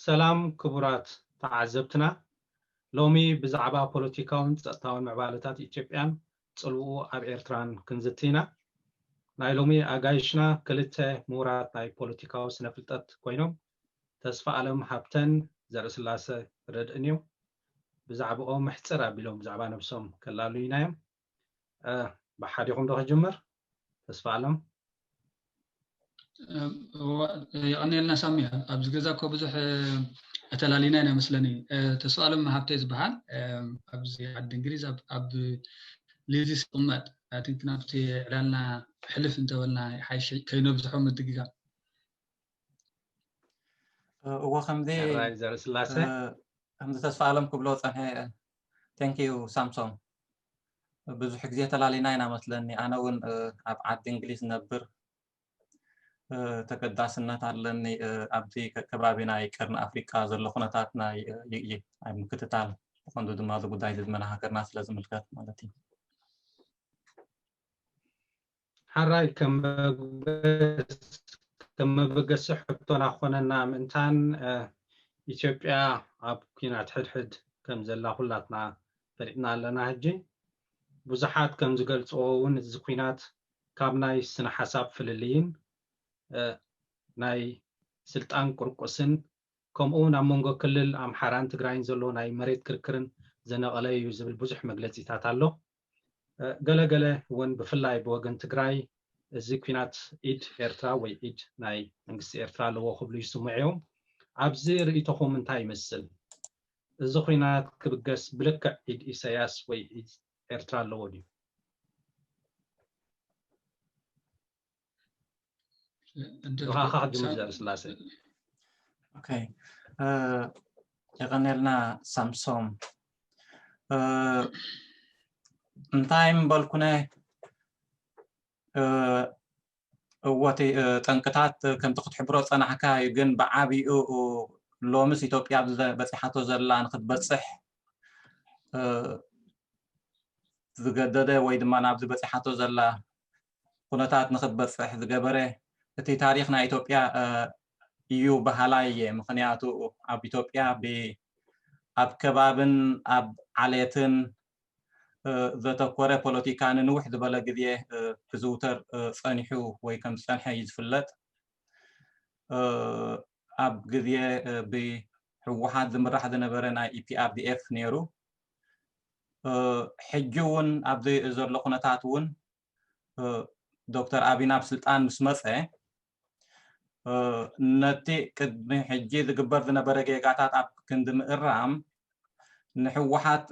ሰላም ክቡራት ተዓዘብትና፣ ሎሚ ብዛዕባ ፖለቲካውን ጸጥታውን ምዕባለታት ኢትዮጵያን ጽልውኡ ኣብ ኤርትራን ክንዝቲ ኢና። ናይ ሎሚ ኣጋይሽና ክልተ ምሁራት ናይ ፖለቲካዊ ስነ ፍልጠት ኮይኖም፣ ተስፋ ኣለም ሃብተን ዘርእስላሰ ረድእን እዮም። ብዛዕባኦም ሕጽር ኣቢሎም ብዛዕባ ነብሶም ከላሉዩና እዮም። ብሓዲኹም ዶ ክጅምር? ተስፋ ኣለም። የቐንየልና ሳሚ። ኣብዚ ገዛ እኮ ብዙሕ ኣተላሊና ኢና መስለኒ። ተስፋ ኣለም ሃብተ ዝበሃል፣ ኣብዚ ዓዲ እንግሊዝ ኣብ ሊዝስ ይቕመጥ። ኣቲንክ ናብቲ ዕላልና ሕልፍ እንተበልና ይሓይሽ፣ ከይነብዝሖ ምድግጋም። እዎ ከምዚ ዘርስላሰ ከምዚ ተስፋ ኣለም ክብሎ ፀንሐ። Thank you ሳምሶም። ብዙሕ ግዜ ተላሊና ኢና መስለኒ። ኣነ እውን ኣብ ዓዲ እንግሊዝ ነብር፣ ተገዳስነት ኣለኒ ኣብዚ ከባቢ ናይ ቀርኒ ኣፍሪቃ ዘሎ ኩነታት ናይ ይእይ ኣብ ምክትታል፣ ብቐንዱ ድማ እዚ ጉዳይ እዚ ዝመና ሃገርና ስለ ዝምልከት ማለት እዩ። ሓራይ ከም መበገሲ ሕቶና ክኾነና ምእንታን፣ ኢትዮጵያ ኣብ ኲናት ሕድሕድ ከም ዘላ ኩላትና ፈሊጥና ኣለና። ሕጂ ብዙሓት ከም ዝገልጽዎ እውን እዚ ኲናት ካብ ናይ ስነ ሓሳብ ፍልልይን ናይ ስልጣን ቁርቁስን ከምኡ እውን ኣብ መንጎ ክልል ኣምሓራን ትግራይን ዘሎ ናይ መሬት ክርክርን ዘነቐለ እዩ ዝብል ብዙሕ መግለፂታት ኣሎ። ገለገለ እውን ብፍላይ ብወገን ትግራይ እዚ ኲናት ኢድ ኤርትራ ወይ ኢድ ናይ መንግስቲ ኤርትራ ኣለዎ ክብሉ ይስምዑ እዮም። ኣብዚ ርእይቶኹም እንታይ ይመስል? እዚ ኲናት ክብገስ ብልክዕ ኢድ ኢሳያስ ወይ ኢድ ኤርትራ ኣለዎ ድዩ? እንድል- ብኻኻ ክጅምር ዘርኢ ስላሴ ኦኬ፣ የቐንየልና ሳምሶም። እንታይ ምበልኩነ፣ እወ እቲ ጠንቅታት ከምቲ ክትሕብሮ ዝፀናሕካ እዩ፣ ግን ብዓብኡ ሎምስ ኢትዮጵያ ኣብዚ በፂሓቶ ዘላ ንክትበፅሕ ዝገደደ ወይ ድማ ናብዚ በፂሓቶ ዘላ ኩነታት ንክትበፅሕ ዝገበረ እቲ ታሪክ ናይ ኢትዮጵያ እዩ በሃላይ እየ። ምክንያቱ ኣብ ኢትዮጵያ ኣብ ከባብን ኣብ ዓሌትን ዘተኮረ ፖለቲካ ንንውሕ ዝበለ ግዜ ክዝውተር ፀኒሑ ወይ ከም ዝፀንሐ እዩ ዝፍለጥ። ኣብ ግዜ ብህወሓት ዝምራሕ ዝነበረ ናይ ኢፒኣርዲኤፍ ነይሩ። ሕጂ እውን ኣብዚ ዘሎ ኩነታት እውን ዶክተር ኣቢይ ናብ ስልጣን ምስ መፀ ነቲ ቅድሚ ሕጂ ዝግበር ዝነበረ ጌጋታት ኣብ ክንዲ ምእራም ንህወሓት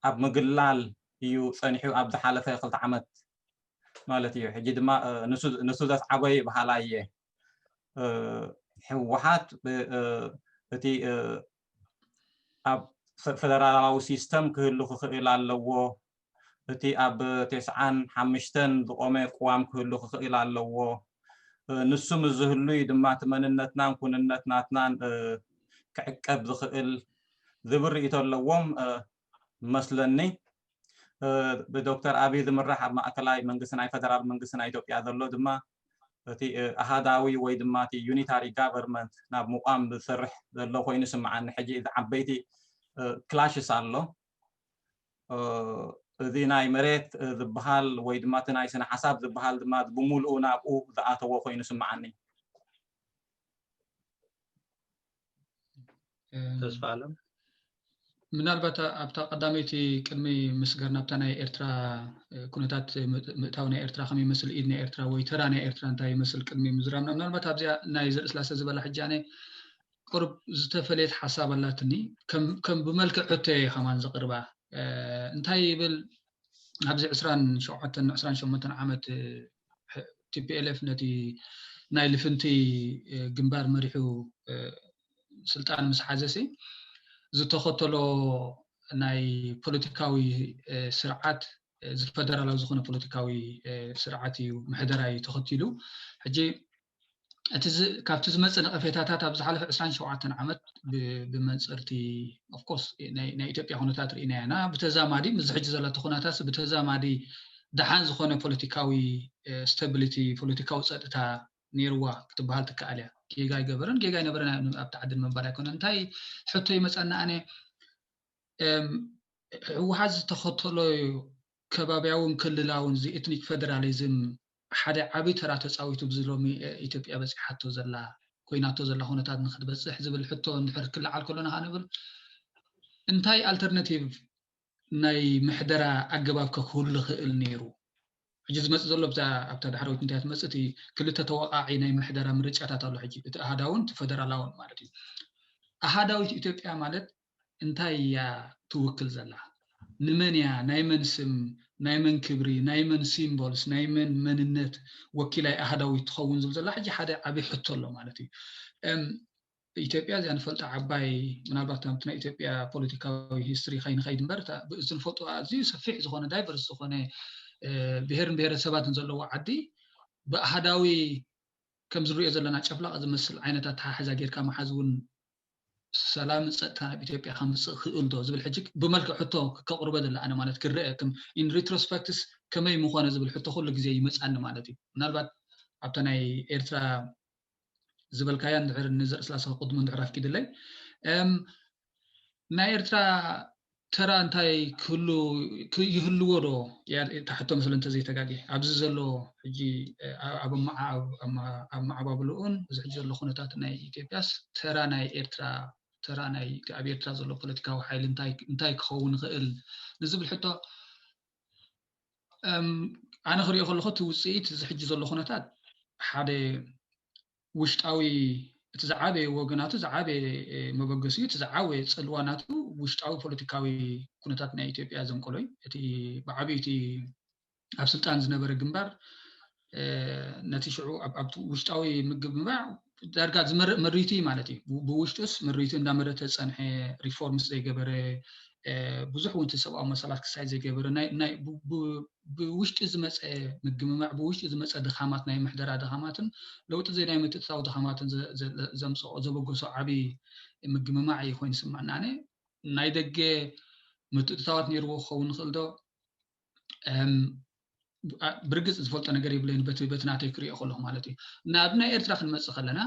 ኣብ ምግላል እዩ ፀኒሑ ኣብ ዝሓለፈ ክልተ ዓመት ማለት እዩ። ሕጂ ድማ ንሱ ዘስዓቦ በሃላይ እየ። ህወሓት እቲ ኣብ ፈደራላዊ ሲስተም ክህሉ ክኽእል ኣለዎ። እቲ ኣብ ተስዓን ሓሙሽተን ዝቆመ ቅዋም ክህሉ ክኽእል ኣለዎ። ንሱ ምስ ዝህሉ እዩ ድማ እቲ መንነትናን ኩንነት ናትናን ክዕቀብ ዝኽእል ዝብል ርእይቶ ኣለዎም መስለኒ። ብዶክተር ኣቢይ ዝምራሕ ኣብ ማእከላይ መንግስቲ ናይ ፈደራል መንግስቲ ናይ ኢትዮጵያ ዘሎ ድማ እቲ ኣሃዳዊ ወይ ድማ እቲ ዩኒታሪ ጋቨርንመንት ናብ ምቋም ዝሰርሕ ዘሎ ኮይኑ ስምዓኒ። ሕጂ እዚ ዓበይቲ ክላሽስ ኣሎ። እዚ ናይ መሬት ዝበሃል ወይ ድማ እቲ ናይ ስነ ሓሳብ ዝበሃል ድማ ብምሉኡ ናብኡ ዝኣተዎ ኮይኑ ስምዓኒ። ተስፋ ኣለም ምናልባት ኣብታ ቀዳመይቲ ቅድሚ ምስጋር ናብታ ናይ ኤርትራ ኩነታት ምእታው ናይ ኤርትራ ከመይ ይመስል ኢድ ናይ ኤርትራ ወይ ተራ ናይ ኤርትራ እንታይ ይመስል ቅድሚ ምዝራብና ምናልባት ኣብዚኣ ናይ ዘርእስላሰ ዝበላ ሕጂ ኣነ ቁርብ ዝተፈለየት ሓሳብ ኣላትኒ ከም ብመልክዕ ሕቶ እየ ከማን ዘቕርባ እንታይ ይብል ኣብዚ ዕስራን ሸውዓተን ዕስራን ሸሞንተን ዓመት ቲፒኤልኤፍ ነቲ ናይ ልፍንቲ ግንባር መሪሑ ስልጣን ምስ ሓዘሲ ዝተኸተሎ ናይ ፖለቲካዊ ስርዓት ዝፈደራላዊ ዝኾነ ፖለቲካዊ ስርዓት እዩ ምሕደራ እዩ ተኸቲሉ። ሕጂ እቲ ካብቲ ዝመፅእ ነቐፌታታት ኣብ ዝሓለፈ ዕስራን ሸውዓተን ዓመት ብመንፅርቲ ኦፍኮርስ ናይ ኢትዮጵያ ኩነታት ርኢና ኢና። ብተዛማዲ ምስዚ ሕጂ ዘለቶ ኩነታት ብተዛማዲ ደሓን ዝኾነ ፖለቲካዊ ስታቢሊቲ ፖለቲካዊ ፀጥታ ነይርዋ ክትበሃል ትከኣል እያ። ጌጋ ኣይገበረን፣ ጌጋ ኣይነበረን ኣብቲ ዓዲ ንምባል ኣይኮነን። እንታይ ሕቶ ይመፀና ኣነ፣ ህወሓት ዝተኸተሎ ከባብያውን ክልላውን እዚ ኤትኒክ ፌደራሊዝም ሓደ ዓብዪ ተራ ተፃዊቱ ብዚ ሎሚ ኢትዮጵያ በፂሓቶ ዘላ ኮይናቶ ዘላ ኩነታት ንክትበፅሕ ዝብል ሕቶ እንድሕር ክለዓል ከሎ ንካ ንብል እንታይ ኣልተርናቲቭ ናይ ምሕደራ ኣገባብ ከ ክህሉ ይኽእል ነይሩ? ሕጂ ዝመፅእ ዘሎ ኣብታ ዳሕረዊት እንታይ ትመፅእ እቲ ክልተ ተወቃዒ ናይ ምሕደራ ምርጫታት ኣሎ ሕጂ እቲ ኣሃዳውን እቲ ፈደራላውን ማለት እዩ። ኣሃዳዊት ኢትዮጵያ ማለት እንታይ እያ ትውክል ዘላ? ንመን እያ ናይ መን ስም ናይ መን ክብሪ ናይ መን ሲምቦልስ ናይ መን መንነት ወኪላይ ኣሃዳዊት ትኸውን ዝብል ዘላ ሕጂ ሓደ ዓብዪ ሕቶ ኣሎ ማለት እዩ። ኢትዮጵያ እዚኣ ንፈልጣ ዓባይ ምናልባት ናብቲ ናይ ኢትዮጵያ ፖለቲካዊ ሂስትሪ ከይንኸይድ እምበር እዚ ንፈልጦ ኣዝዩ ሰፊሕ ዝኾነ ዳይቨርስ ዝኾነ ብሄርን ብሄረሰባትን ዘለዎ ዓዲ ብኣሃዳዊ ከም ዝንሪኦ ዘለና ጨፍላቕ ዝመስል ዓይነት ኣተሓሕዛ ጌርካ መሓዝ እውን ሰላምን ፀጥታን ኣብ ኢትዮጵያ ከምፅእ ክእል ዶ ዝብል ሕጂ ብመልክዕ ሕቶ ከቕርበ ዘለ ኣነ ማለት ክረአ ከም ኢን ሪትሮስፐክትስ ከመይ ምኾነ ዝብል ሕቶ ኩሉ ግዜ ይመፅኣኒ ማለት እዩ። ምናልባት ኣብታ ናይ ኤርትራ ዝበልካያ እንድሕር ንዘርእስላሰ ቅድሙ እንድሕር ኣፍቂድለይ ናይ ኤርትራ ተራ እንታይ ክህሉ ይህልዎ ዶ? ታሕቶ መስለ እንተዘይተጋጊ ኣብዚ ዘሎ ሕጂ ኣብ ኣብ ማዓባብልኡን እዚ ሕጂ ዘሎ ኩነታት ናይ ኢትዮጵያስ ተራ ናይ ኤርትራ ተራ ናይ ኣብ ኤርትራ ዘሎ ፖለቲካዊ ሓይሊ እንታይ ክኸውን ይኽእል ንዝብል ሕቶ ኣነ ክሪኦ ከለኹ እቲ ውፅኢት እዚ ሕጂ ዘሎ ኩነታት ሓደ ውሽጣዊ እቲ ዝዓበየ ወገናቱ ዝዓበየ መበገሲኡ እቲ ዝዓበየ ፅልዋ ናቱ ውሽጣዊ ፖለቲካዊ ኩነታት ናይ ኢትዮጵያ ዘንቀሎ እዩ። እቲ ብዓብዩ እቲ ኣብ ስልጣን ዝነበረ ግንባር ነቲ ሽዑ ኣብቲ ውሽጣዊ ምግብባዕ ዳርጋ ዝመርእ መሪቱ እዩ ማለት እዩ። ብውሽጡስ መሪቱ እንዳመረተ ዝፀንሐ ሪፎርምስ ዘይገበረ ብዙሕ እውን ሰብኣዊ መሰላት ክሳይ ዘይገበረ ብውሽጢ ዝመፀ ምግምማዕ ብውሽጢ ዝመፀ ድኻማት ናይ ምሕደራ ድኻማትን ለውጢ ዘይናይ ምትእትታው ድኻማትን ዘምፅኦ ዘበገሶ ዓብዪ ምግምማዕ እዩ ኮይኑ ስማዕና ኣነ ናይ ደገ ምትእትታዋት ነይርዎ ክኸውን ንኽእል ዶ ብርግፅ ዝፈልጦ ነገር የብለይን በቲ ናተይ ክሪኦ ከለኹ ማለት እዩ ናብ ናይ ኤርትራ ክንመፅእ ከለና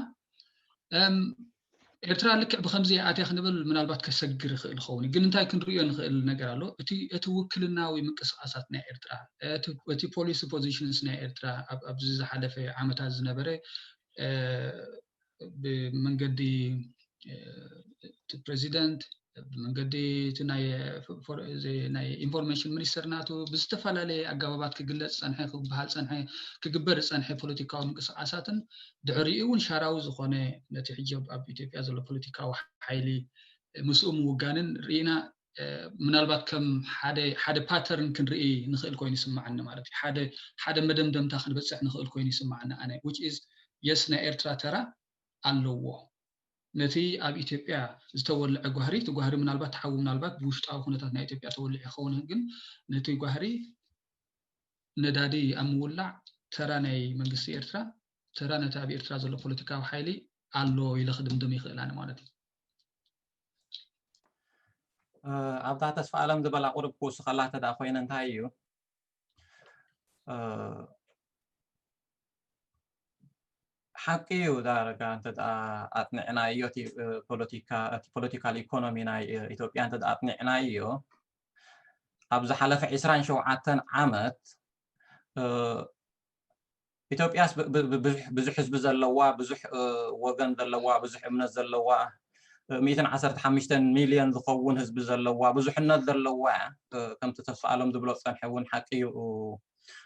ኤርትራ ልክዕ ብከምዚ ኣትያ ክንብል ምናልባት ከሰግር ይኽእል ይኸውን ግን እንታይ ክንሪኦ ንኽእል ነገር ኣሎ እቲ ውክልናዊ ምንቅስቃሳት ናይ ኤርትራ እቲ ፖሊሲ ፖዚሽንስ ናይ ኤርትራ ኣብዚ ዝሓለፈ ዓመታት ዝነበረ ብመንገዲ እቲ ፕሬዚደንት ብመንገዲ ናይ ኢንፎርሜሽን ሚኒስተር ናቱ ብዝተፈላለየ ኣገባባት ክግለፅ ፀንሐ ክበሃል ፀንሐ ክግበር ዝፀንሐ ፖለቲካዊ ምንቅስቃሳትን ድሕሪኡ እውን ሻራዊ ዝኾነ ነቲ ሕጂ ኣብ ኢትዮጵያ ዘሎ ፖለቲካዊ ሓይሊ ምስኡ ምውጋንን ርኢና ምናልባት ከም ሓደ ፓተርን ክንርኢ ንኽእል ኮይኑ ይስማዓኒ ማለት እዩ ሓደ መደምደምታ ክንበፅሕ ንኽእል ኮይኑ ይስማዓኒ ኣነ which is yes ናይ ኤርትራ ተራ ኣለዎ ነቲ ኣብ ኢትዮጵያ ዝተወልዐ ጓህሪ እቲ ጓህሪ ምናልባት ሓዊ ምናልባት ብውሽጣዊ ኩነታት ናይ ኢትዮጵያ ተወሊዑ ይኸውን ግን ነቲ ጓህሪ ነዳዲ ኣብ ምውላዕ ተራ ናይ መንግስቲ ኤርትራ ተራ ነቲ ኣብ ኤርትራ ዘሎ ፖለቲካዊ ሓይሊ ኣሎ ኢለ ክድምድም ይኽእል ኣነ ማለት እዩ ኣብታ ተስፋ ኣለም ዝበላ ቁርብ ክውስኸላ ተዳ ኮይነ እንታይ እዩ ሓቂ እዩ ዳርጋ እንተ ኣጥንዕናዮ እቲ ፖለቲካ እቲ ፖለቲካል ኢኮኖሚ ናይ ኢትዮጵያ እንተ ኣጥንዕናዮ ኣብ ዝሓለፈ ዕስራን ሸውዓተን ዓመት ኢትዮጵያስ ብዙሕ ህዝቢ ዘለዋ ብዙሕ ወገን ዘለዋ ብዙሕ እምነት ዘለዋ ሚእትን ዓሰርተ ሓሙሽተን ሚልዮን ዝኸውን ህዝቢ ዘለዋ ብዙሕነት ዘለዋ እያ ከምቲ ተስፋ ኣለም ዝብሎ ዝፀንሐ እውን ሓቂ እዩ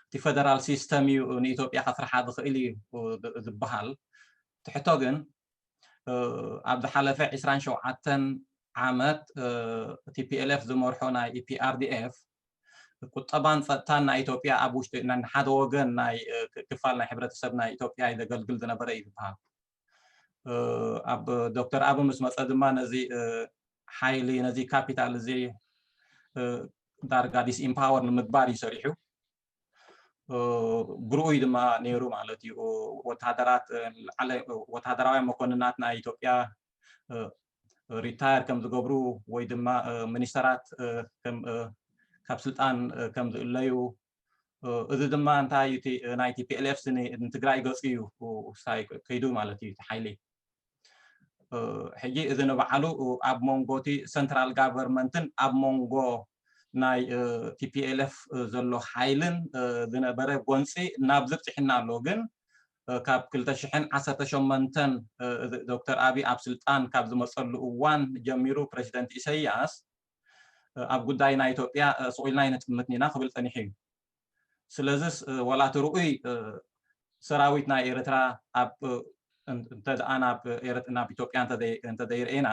እቲ ፈደራል ሲስተም እዩ ንኢትዮጵያ ከስርሓ ዝኽእል እዩ ዝበሃል ትሕቶ ግን ኣብ ዝሓለፈ ዕስራን ሸውዓተን ዓመት ቲፒኤልኤፍ ዝመርሖ ናይ ኢፒኣርዲኤፍ ቁጠባን ፀጥታን ናይ ኢትዮጵያ ኣብ ውሽጢ ሓደ ወገን ናይ ክፋል ናይ ሕብረተሰብ ናይ ኢትዮጵያ ዘገልግል ዝነበረ እዩ ዝበሃል ኣብ ዶክተር ኣብ ምስ መፀ ድማ ነዚ ሓይሊ ነዚ ካፒታል እዚ ዳርጋ ዲስኢምፓወር ንምግባር እዩ ሰሪሑ ብርኡይ ድማ ነይሩ ማለት እዩ ወታደራት ወታደራውያን መኮንናት ናይ ኢትዮጵያ ሪታየር ከም ዝገብሩ ወይ ድማ ሚኒስተራት ካብ ስልጣን ከም ዝእለዩ እዚ ድማ እንታይ እዩ? እቲ ናይ ቲ ፒ ኤል ኤፍ ንትግራይ ገፁ እዩ ሳይ ከይዱ ማለት እዩ። እቲ ሓይሊ ሕጂ እዚ ንባዕሉ ኣብ መንጎ እቲ ሰንትራል ጋቨርንመንትን ኣብ መንጎ ናይ ቲ ፒ ኤል ኤፍ ዘሎ ሓይልን ዝነበረ ጎንፂ ናብ ዝብፅሕና ኣሎ። ግን ካብ ክልተ ሽሕን ዓሰርተ ሸሞንተን ዶክተር ኣብይ ኣብ ስልጣን ካብ ዝመፀሉ እዋን ጀሚሩ ፕረዚደንት ኢሳያስ ኣብ ጉዳይ ናይ ኢትዮጵያ ስቕ ኢልና ኣይንጥምትን ኢና ክብል ፀኒሑ እዩ። ስለዚስ ዋላ እቲ ርኡይ ሰራዊት ናይ ኤርትራ ኣብ እንተ ደኣ ናብ ኤርት- ናብ ኢትዮጵያ እንተዘይ- እንተዘይርኤና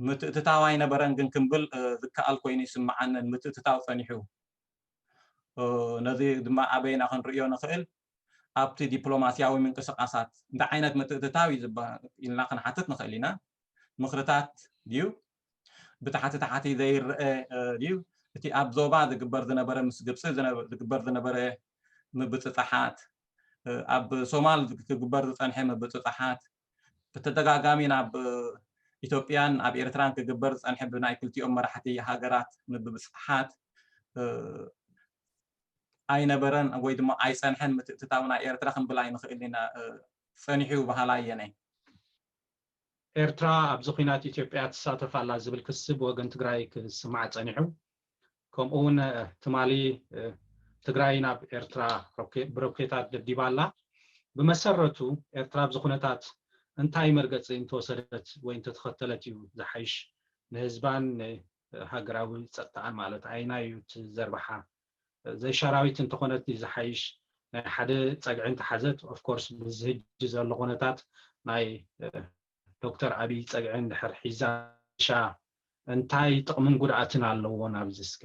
ምትእትታው ኣይነበረን ግን ክንብል ዝከኣል ኮይኑ ይስምዓንን። ምትእትታው ጸኒሑ። ነዚ ድማ ኣበይና ክንርእዮ ንኽእል? ኣብቲ ዲፕሎማስያዊ ምንቅስቃሳት እንታይ ዓይነት ምትእትታው እዩ ዝበሃል ኢልና ክንሓትት ንኽእል ኢና። ምኽርታት ድዩ? ብታሕቲ ታሕቲ ዘይረአ ድዩ? እቲ ኣብ ዞባ ዝግበር ዝነበረ ምስ ግብፂ ዝግበር ዝነበረ ምብፅፃሓት፣ ኣብ ሶማል ክግበር ዝፀንሐ ምብፅፃሓት፣ ብተደጋጋሚ ናብ ኢትዮጵያን ኣብ ኤርትራን ክግበር ዝፀንሐ ብናይ ክልቲኦም መራሕቲ ሃገራት ምብፅፃሓት ኣይነበረን ወይ ድማ ኣይፀንሐን። ምትእትታው ናይ ኤርትራ ክንብል ኣይንኽእል ኢና። ጸኒሑ በሃላይ እየ ነይ። ኤርትራ ኣብዚ ኲናት ኢትዮጵያ ትሳተፍ ኣላ ዝብል ክሲ ብወገን ትግራይ ክስማዕ ጸኒሑ። ከምኡ እውን ትማሊ ትግራይ ናብ ኤርትራ ብሮኬታት ደብዲባ ኣላ። ብመሰረቱ ኤርትራ ኣብዚ ኩነታት እንታይ መርገፂ እንተወሰደት ወይ እንተተኸተለት እዩ ዝሓይሽ ንህዝባን ንሃገራዊ ፀጥታኣን ማለት ኣይናይ እዩ እቲ ዘርባሓ ዘይሻራዊት እንተኾነት ዝሓይሽ ናይ ሓደ ፀግዒ እንተሓዘት ኦፍኮርስ ብዚ ህጂ ዘሎ ኩነታት ናይ ዶክተር ኣብይ ፀግዒ እንድሕር ሒዛ ሻ እንታይ ጥቕምን ጉድኣትን ኣለዎ ናብዚ እስከ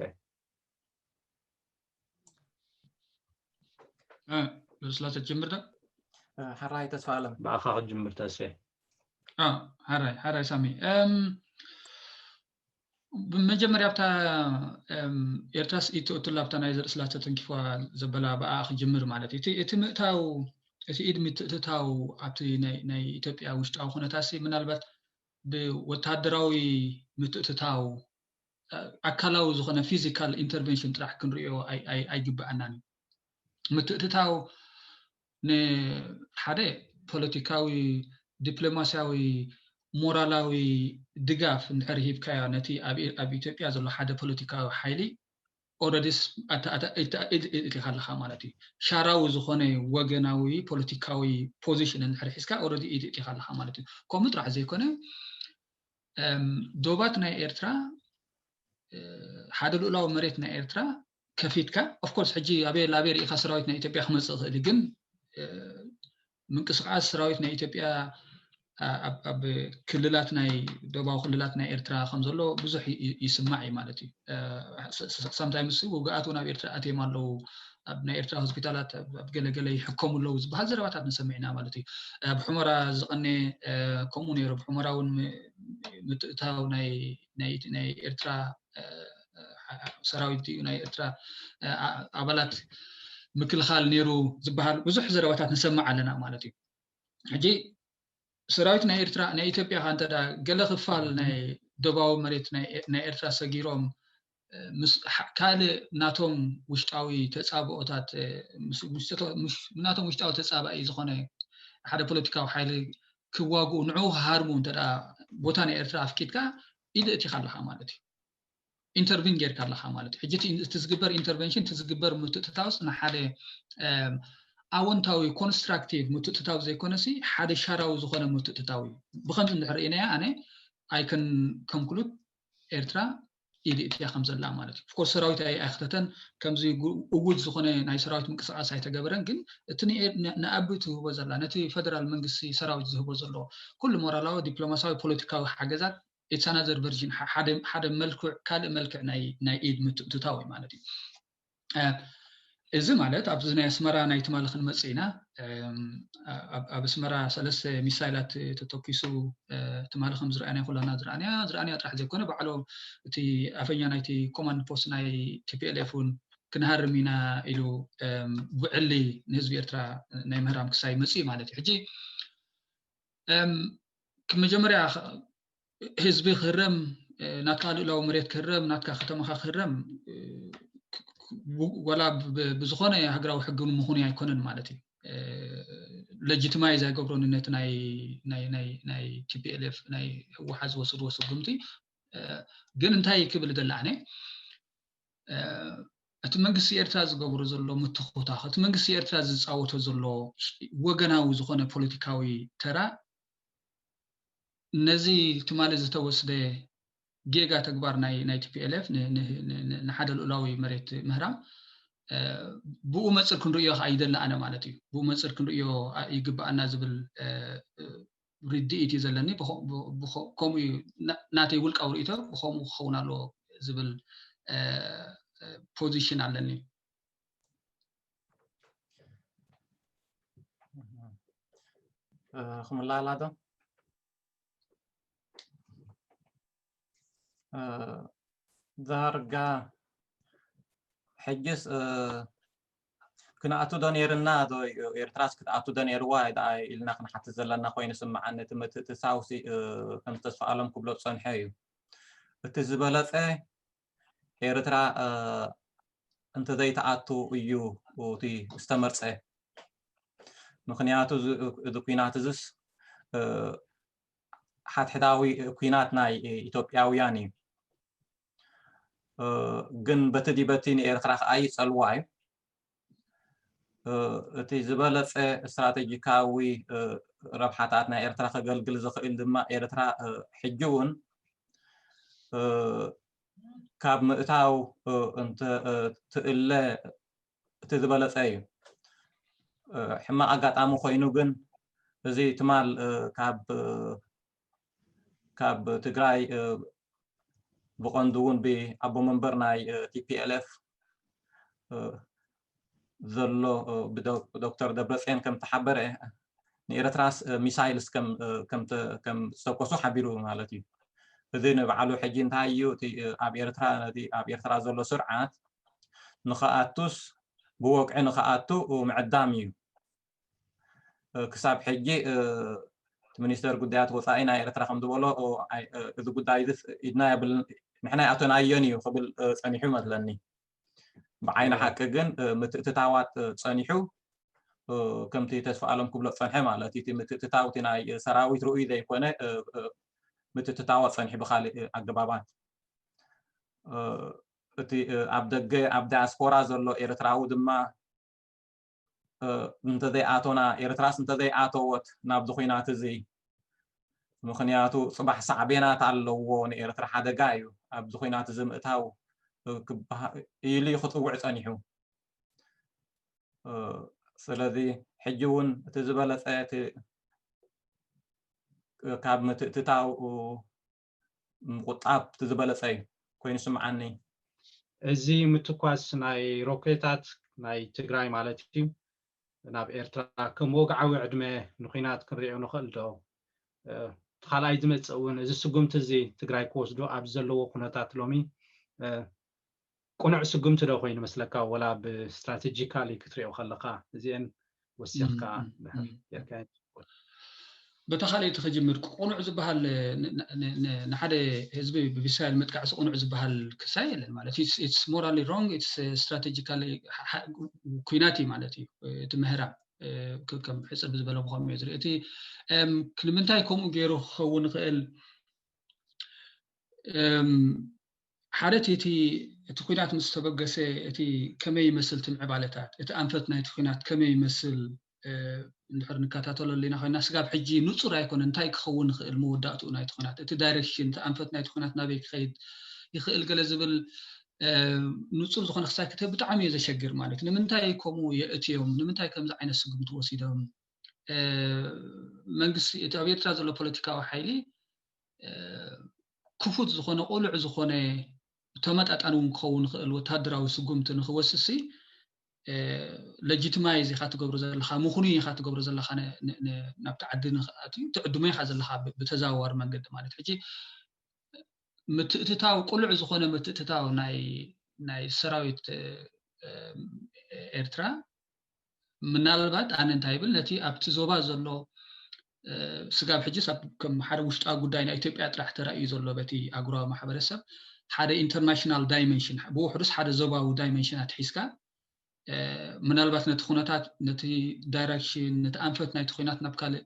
ስላሰ ጀምር ዶ ሓራይ ተስፋ ኣለም ብኣኻ ክትጅምር ተስፌ ሓራይ ሓራይ ሳሚ ብመጀመርያ ኣብታ ኤርትራስ ኢትእትላ ኣብታ ናይ ዘርእስላተ ተንኪፋ ዘበላ ብኣ ክጅምር ማለት እዩ እቲ ምእታው እቲ ኢድ ምትእትታው ኣብቲ ናይ ኢትዮጵያ ውሽጣዊ ኩነታሲ ምናልባት ብወታደራዊ ምትእትታው ኣካላዊ ዝኾነ ፊዚካል ኢንተርቨንሽን ጥራሕ ክንሪኦ ኣይግበኣናን እዩ ምትእትታው ንሓደ ፖለቲካዊ ዲፕሎማስያዊ ሞራላዊ ድጋፍ እንድሕር ሂብካዮ ነቲ ኣብ ኢትዮጵያ ዘሎ ሓደ ፖለቲካዊ ሓይሊ ኦረዲስ ኢትኻ ኣለኻ ማለት እዩ ሻራዊ ዝኾነ ወገናዊ ፖለቲካዊ ፖዚሽን እንድሕር ሒዝካ ኦረዲ ኢትኻ ኣለኻ ማለት እዩ ከምኡ ጥራሕ ዘይኮነ ዶባት ናይ ኤርትራ ሓደ ልኡላዊ መሬት ናይ ኤርትራ ከፊትካ ኦፍኮርስ ሕጂ ኣበየ ላበየ ርኢኻ ሰራዊት ናይ ኢትዮጵያ ክመፅእ ይኽእል ግን ምንቅስቃስ ሰራዊት ናይ ኢትዮጵያ ኣብ ክልላት ናይ ደባዊ ክልላት ናይ ኤርትራ ከም ዘሎ ብዙሕ ይስማዕ እዩ ማለት እዩ ሳምታይምስ ውግኣት እውን ኣብ ኤርትራ ኣትዮም ኣለዉ ኣብ ናይ ኤርትራ ሆስፒታላት ኣብ ገለገለ ይሕከሙ ኣለዉ ዝበሃል ዘረባታት ንሰምዕ ኢና ማለት እዩ ኣብ ሕመራ ዝቐነ ከምኡ ነይሩ ኣብ ሕመራ እውን ምትእታው ናይ ኤርትራ ሰራዊት እዩ ናይ ኤርትራ ኣባላት ምክልኻል ነይሩ ዝበሃል ብዙሕ ዘረባታት ንሰምዕ ኣለና ማለት እዩ ሕጂ ሰራዊት ናይ ኤርትራ ናይ ኢትዮጵያ ከ እንተ ገለ ክፋል ናይ ደባዊ መሬት ናይ ኤርትራ ሰጊሮም ምስ ካልእ ናቶም ውሽጣዊ ተፃብኦታት ናቶም ውሽጣዊ ተፃባኢ ዝኾነ ሓደ ፖለቲካዊ ሓይሊ ክዋግኡ ንዑ ክሃርሙ እንተ ቦታ ናይ ኤርትራ ኣፍቂድካ ኢድ እቲኻ ኣለኻ ማለት እዩ ኢንተርቪን ጌርካ ኣለኻ ማለት እዩ ሕጂ እቲ ዝግበር ኢንተርቨንሽን እቲ ዝግበር ምትእትታውስ ንሓደ ኣወንታዊ ኮንስትራክቲቭ ምትእትታው ዘይኮነሲ ሓደ ሻራዊ ዝኾነ ምትእትታው እዩ ብከምዚ እንድሕር ርኢናያ ኣነ ኣይከን ከምክሉት ኤርትራ ኢድ እትያ ከም ዘላ ማለት እዩ ኦፍኮርስ ሰራዊት ኣይክተተን ከምዚ እውጅ ዝኾነ ናይ ሰራዊት ምንቅስቃስ ኣይተገበረን ግን እቲ ንኣቢ ትህቦ ዘላ ነቲ ፈደራል መንግስቲ ሰራዊት ዝህቦ ዘሎ ኩሉ ሞራላዊ ዲፕሎማሲያዊ ፖለቲካዊ ሓገዛት it's another version ሓደ መልክዕ ካልእ መልክዕ ናይ ኢድ ምትእትታው እዩ ማለት እዩ እዚ ማለት ኣብዚ ናይ ኣስመራ ናይ ትማሊ ክንመፅእ ኢና ኣብ ኣስመራ ሰለስተ ሚሳይላት ተተኪሱ ትማሊ ከም ዝረኣናዮ ኩላና ዝረኣናያ ዝረኣናያ ጥራሕ ዘይኮነ ባዕሎም እቲ ኣፈኛ ናይቲ ኮማንድ ፖስት ናይ ቲፒኤልኤፍ እውን ክንሃርም ኢና ኢሉ ብዕሊ ንህዝቢ ኤርትራ ናይ ምህራም ክሳይ መፅእ ማለት እዩ ሕጂ መጀመርያ ህዝቢ ክህረም ናትካ ልእላዊ መሬት ክህረም ናትካ ከተማኻ ክህረም ወላ ብዝኾነ ሃገራዊ ሕጊ ምኹኑ ኣይኮነን ማለት እዩ። ሌጂቲማይዝ ኣይገብሮን ነቲ ናይ ናይ ናይ ናይ ቲ ፒ ኤል ኤፍ ናይ ህወሓት ዝወሰድዎ ስጉምቲ። ግን እንታይ ክብል ደለ ኣነ፣ እቲ መንግስቲ ኤርትራ ዝገብሮ ዘሎ ምትኹታኽ፣ እቲ መንግስቲ ኤርትራ ዝፃወቶ ዘሎ ወገናዊ ዝኾነ ፖለቲካዊ ተራ፣ ነዚ ትማሊ ዝተወስደ ጌጋ ተግባር ናይ ናይ ቲ ፒ ኤል ኤፍ ንሓደ ልኡላዊ መሬት ምህራም፣ ብኡ መፅር ክንርእዮ ከዓ ይደሊ ኣነ ማለት እዩ። ብኡ መፅር ክንርእዮ ይግብኣና ዝብል ርድኢት እዩ ዘለኒ። ከምኡ እዩ። ናተይ ውልቃዊ ርእይቶ ብከምኡ ክኸውን ኣለዎ ዝብል ፖዚሽን ኣለኒ። ክምላላ ዶ? ዳርጋ ሕጅስ ክንኣቱ ዶ ነይርና ዶ? ኤርትራስ ክትኣቱ ዶ ነይርዋ ኢልና ክንሓትት ዘለና ኮይኑ ስምዓኒ። እቲ ምትእትታውሲ ከም ተስፋ ኣለም ክብሎ ዝፀንሐ እዩ። እቲ ዝበለፀ ኤርትራ እንተዘይተኣቱ እዩ እቲ ዝተመርፀ። ምክንያቱ እዚ ኩናት እዚስ ሓድሕዳዊ ኩናት ናይ ኢትዮጵያውያን እዩ። ግን በቲ ዲበቲ ንኤርትራ ከኣ ይጸልዋ እዩ። እቲ ዝበለጸ ስትራቴጂካዊ ረብሓታት ናይ ኤርትራ ከገልግል ዝኽእል ድማ ኤርትራ ሕጂ እውን ካብ ምእታው እንተ ትእለ እቲ ዝበለጸ እዩ። ሕማቕ ኣጋጣሚ ኮይኑ ግን እዚ ትማል ካብ ካብ ትግራይ ብቐንዱ እውን ብኣቦ መንበር ናይ ቲ ፒ ኤል ኤፍ ዘሎ ብዶክተር ደብረፅዮን ከም ተሓበረ ንኤርትራስ ሚሳይልስ ከም ዝተኮሱ ሓቢሩ ማለት እዩ። እዚ ንባዕሉ ሕጂ እንታይ እዩ? እቲ ኣብ ኤርትራ ነቲ ኣብ ኤርትራ ዘሎ ስርዓት ንኽኣቱስ ብወግዒ ንኽኣቱ ምዕዳም እዩ። ክሳብ ሕጂ እቲ ሚኒስተር ጉዳያት ወፃኢ ናይ ኤርትራ ከም ዝበሎ እዚ ጉዳይ እዚ ኢድና የብልን፣ ንሕና ኣይኣተናዮን እዩ ክብል ፀኒሑ መስለኒ። ብዓይኒ ሓቂ ግን ምትእትታዋት ፀኒሑ፣ ከምቲ ተስፋ ኣለም ክብሎ ዝፀንሐ ማለት እቲ ምትእትታው እቲ ናይ ሰራዊት ርኡይ ዘይኮነ ምትእትታዋት ፀኒሑ ብካሊእ ኣገባባት። እቲ ኣብ ደገ ኣብ ዳያስፖራ ዘሎ ኤርትራዊ ድማ እንተዘይኣቶና፣ ኤርትራስ እንተዘይኣተወት ናብዚ ኩናት እዚ፣ ምኽንያቱ ፅባሕ ሳዕቤናት ኣለዎ፣ ንኤርትራ ሓደጋ እዩ ኣብዚ ኩናት እዚ ምእታው ኢሉ ክፅውዕ ፀኒሑ። ስለዚ ሕጂ እውን እቲ ዝበለፀ እቲ ካብ ምትእትታው ምቁጣብ እቲ ዝበለፀ እዩ ኮይኑ ስምዓኒ። እዚ ምትኳስ ናይ ሮኬታት ናይ ትግራይ ማለት እዩ ናብ ኤርትራ ከም ወግዓዊ ዕድመ ንኩናት ክንሪኦ ንኽእል ዶ? እቲ ካልኣይ ዝመፅእ እውን እዚ ስጉምቲ እዚ ትግራይ ክወስዶ ኣብ ዘለዎ ኩነታት ሎሚ ቁኑዕ ስጉምቲ ዶ ኮይኑ መስለካ? ወላ ብስትራቴጂካሊ ክትሪኦ ከለካ እዚአን ወሲኽካ ድሕር ጌርካ በታ ካልኣይቲ ክጅምር ቁኑዕ ዝበሃል ንሓደ ህዝቢ ብሚሳይል ምጥቃዕሲ ቁኑዕ ዝበሃል ክሳይ የለን ማለት it's morally wrong it's strategically ኩናት እዩ ማለት እዩ። እቲ ምህራም ከም ሕፅር ብዝበለ ብኸምኡ እዩ ዝርኢ እቲ ንምንታይ ከምኡ ገይሩ ክኸውን ይኽእል? ሓደ እቲ እቲ ኩናት ምስ ተበገሰ እቲ ከመይ ይመስል እቲ ምዕባለታት እቲ ኣንፈት ናይቲ ኩናት ከመይ ይመስል እንድሕር ንከታተለሉ ኢና ኮይና ስጋብ ሕጂ ንፁር ኣይኮነ እንታይ ክኸውን ይኽእል መወዳእትኡ ናይቲ ኩናት እቲ ዳይሬክሽን እቲ ኣንፈት ናይቲ ኩናት ናበይ ክኸይድ ይኽእል ገለ ዝብል ንፁር ዝኾነ ክሳይ ክትህብ ብጣዕሚ እዩ ዘሸግር ማለት ንምንታይ ከምኡ የእትዮም ንምንታይ ከምዚ ዓይነት ስጉምቲ ወሲዶም መንግስቲ እቲ ኣብ ኤርትራ ዘሎ ፖለቲካዊ ሓይሊ ክፉት ዝኾነ ቁሉዕ ዝኾነ ተመጣጣኒ እውን ክኸውን ይኽእል ወታደራዊ ስጉምቲ ንክወስሲ legitimize ኢኻ ትገብሮ ዘለኻ ምኹኑ ኢኻ ትገብሮ ዘለኻ ናብቲ ዓዲ ንክኣትዩ ትዕድሞ ኢኻ ዘለኻ ብተዘዋዋሪ መንገዲ ማለት ሕጂ ምትእትታው ቁሉዕ ዝኾነ ምትእትታው ናይ ናይ ሰራዊት ኤርትራ ምናልባት ኣነ እንታይ ይብል ነቲ ኣብቲ ዞባ ዘሎ ስጋብ ሕጂ ከም ሓደ ውሽጣዊ ጉዳይ ናይ ኢትዮጵያ ጥራሕ ተራእዩ ዘሎ በቲ ኣህጉራዊ ማሕበረሰብ ሓደ international dimension፣ ብውሕዱስ ሓደ ዞባዊ ዳይመንሽን ኣትሒዝካ፣ ምናልባት ነቲ ኩነታት፣ ነቲ ዳይረክሽን፣ ነቲ ኣንፈት ናይቲ ኩናት ናብ ካልእ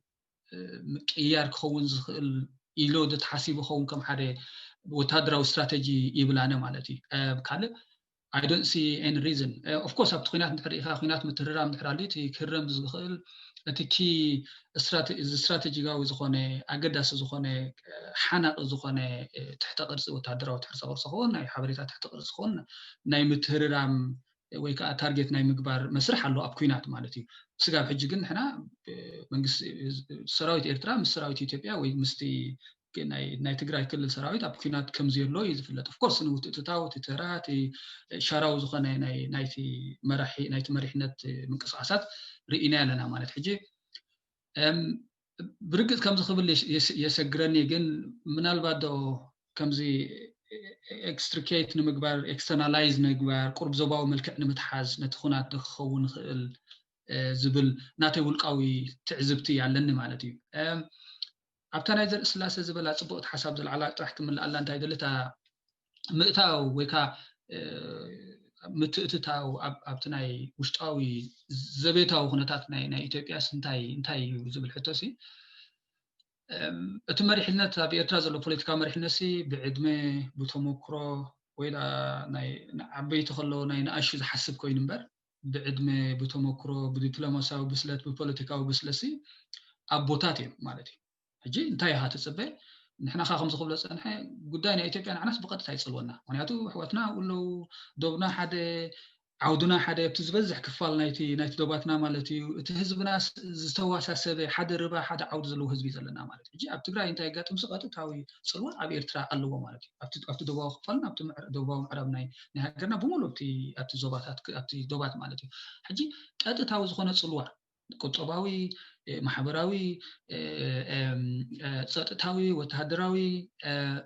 ምቅያር ክኸውን ዝኽእል ኢሉ ተሓሲቡ ኸውን፣ ከም ሓደ ወታደራዊ ስትራተጂ ይብል ኣነ ማለት እዩ። ካልእ I don't see any reason. Of course ኣብቲ ኩናት እንድሕር ርኢኻ፣ ኩናት ምትህርራም እንድሕር ኣልዩ፣ እቲ ክህረም ዝኽእል፣ እቲ ኪ ስትራተጂካዊ ዝኾነ፣ ኣገዳሲ ዝኾነ፣ ሓናቂ ዝኾነ ትሕተ ቅርፂ፣ ወታደራዊ ትሕተ ቅርፂ ኸውን፣ ናይ ሓበሬታ ትሕተ ቅርፂ ኸውን፣ ናይ ምትህርራም ወይ ከዓ ታርጌት ናይ ምግባር መስርሕ ኣሎ ኣብ ኩናት ማለት እዩ። ስጋብ ሕጂ ግን ንሕና መንግስቲ፣ ሰራዊት ኤርትራ ምስ ሰራዊት ኢትዮጵያ ወይ ምስቲ ናይ ትግራይ ክልል ሰራዊት ኣብ ኩናት ከምዘሎ እዩ ዝፍለጥ። ኦፍኮርስ ንውትእትታው፣ እቲ ተራ፣ እቲ ሻራዊ ዝኾነ ናይቲ መራሒ፣ ናይቲ መሪሕነት ምንቅስቃሳት ርኢና ኣለና ማለት። ሕጂ ብርግፅ ከምዚ ክብል የሰግረኒ፣ ግን ምናልባት ዶ ከምዚ ኤክስትሪኬት ንምግባር፣ ኤክስተርናላይዝ ንምግባር፣ ቁርብ ዞባዊ መልክዕ ንምትሓዝ ነቲ ኩናት ዶ ክኸውን ይኽእል ዝብል ናተይ ውልቃዊ ትዕዝብቲ ኣለኒ ማለት እዩ። ኣብታ ናይ ዘርኢ ስላሴ ዝበላ ፅቡቕቲ ሓሳብ ዝለዓላ ጥራሕ ክምልኣላ እንታይ ደሊ፣ እታ ምእታው ወይ ከዓ ምትእትታው ኣብቲ ናይ ውሽጣዊ ዘቤታዊ ኩነታት ናይ ኢትዮጵያስ እንታይ እንታይ እዩ ዝብል ሕቶ ሲ፣ እቲ መሪሕነት፣ ኣብ ኤርትራ ዘሎ ፖለቲካዊ መሪሕነት ሲ ብዕድመ፣ ብተመክሮ፣ ወይ ዓበይቲ ከለዉ ናይ ንኣሹ ዝሓስብ ኮይኑ እምበር፣ ብዕድመ፣ ብተመክሮ፣ ብዲፕሎማሲያዊ ብስለት፣ ብፖለቲካዊ ብስለት ሲ ኣቦታት እዮም ማለት እዩ። ሕጂ እንታይ ኢኻ ትፅበ? ንሕና ኸዓ ከምዚ ክብሎ ፀንሐ፣ ጉዳይ ናይ ኢትዮጵያ ንዓናስ ብቐጥታ ይፅልወና። ምክንያቱ ኣሕዋትና ኣብኡ ኣለዉ፣ ዶብና ሓደ፣ ዓውድና ሓደ። ኣብቲ ዝበዝሕ ክፋል ናይቲ ናይቲ ዶባትና ማለት እዩ፣ እቲ ህዝብና ዝተዋሳሰበ፣ ሓደ ርባ፣ ሓደ ዓውዲ ዘለዎ ህዝቢ እዩ ዘለና ማለት እዩ። ሕጂ ኣብ ትግራይ እንታይ ኣጋጥምሲ ቀጥታዊ ፅልዋ ኣብ ኤርትራ ኣለዎ ማለት እዩ። ኣብቲ ዶባዊ ክፋልና፣ ኣብቲ ደቡባዊ ምዕራብ ናይ ሃገርና ብምሉእ ኣብቲ ዶባት ማለት እዩ። ሕጂ ቀጥታዊ ዝኾነ ፅልዋ ቁጠባዊ፣ ማሕበራዊ፣ ፀጥታዊ፣ ወተሃደራዊ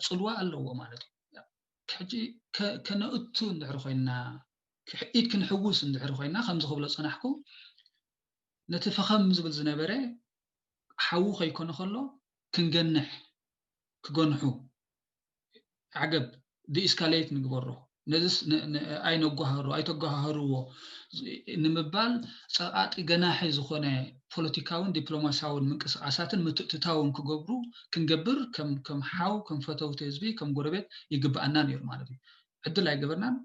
ፅልዋ ኣለዎ ማለት እዩ። ሕጂ ከነእቱ እንድሕር ኮይና፣ ኢድ ክንሕውስ እንድሕር ኮይና፣ ከምዚ ክብሎ ፀናሕኩ፣ ነቲ ፈኸም ዝብል ዝነበረ ሓዊ ከይኮነ ከሎ ክንገንሕ፣ ክገንሑ፣ ዓገብ ዲኢስካሌት ንግበሮ፣ ነዚስ ኣይነጓሃሮ፣ ኣይተጓሃህርዎ ንምባል ፀቓጢ ገናሒ ዝኾነ ፖለቲካውን ዲፕሎማሲያውን ምንቅስቃሳትን ምትእትታውን ክገብሩ ክንገብር ከም ሓው፣ ከም ፈተውቲ ህዝቢ፣ ከም ጎረቤት ይግብኣና ነይሩ ማለት እዩ። ዕድል ኣይገበርናን።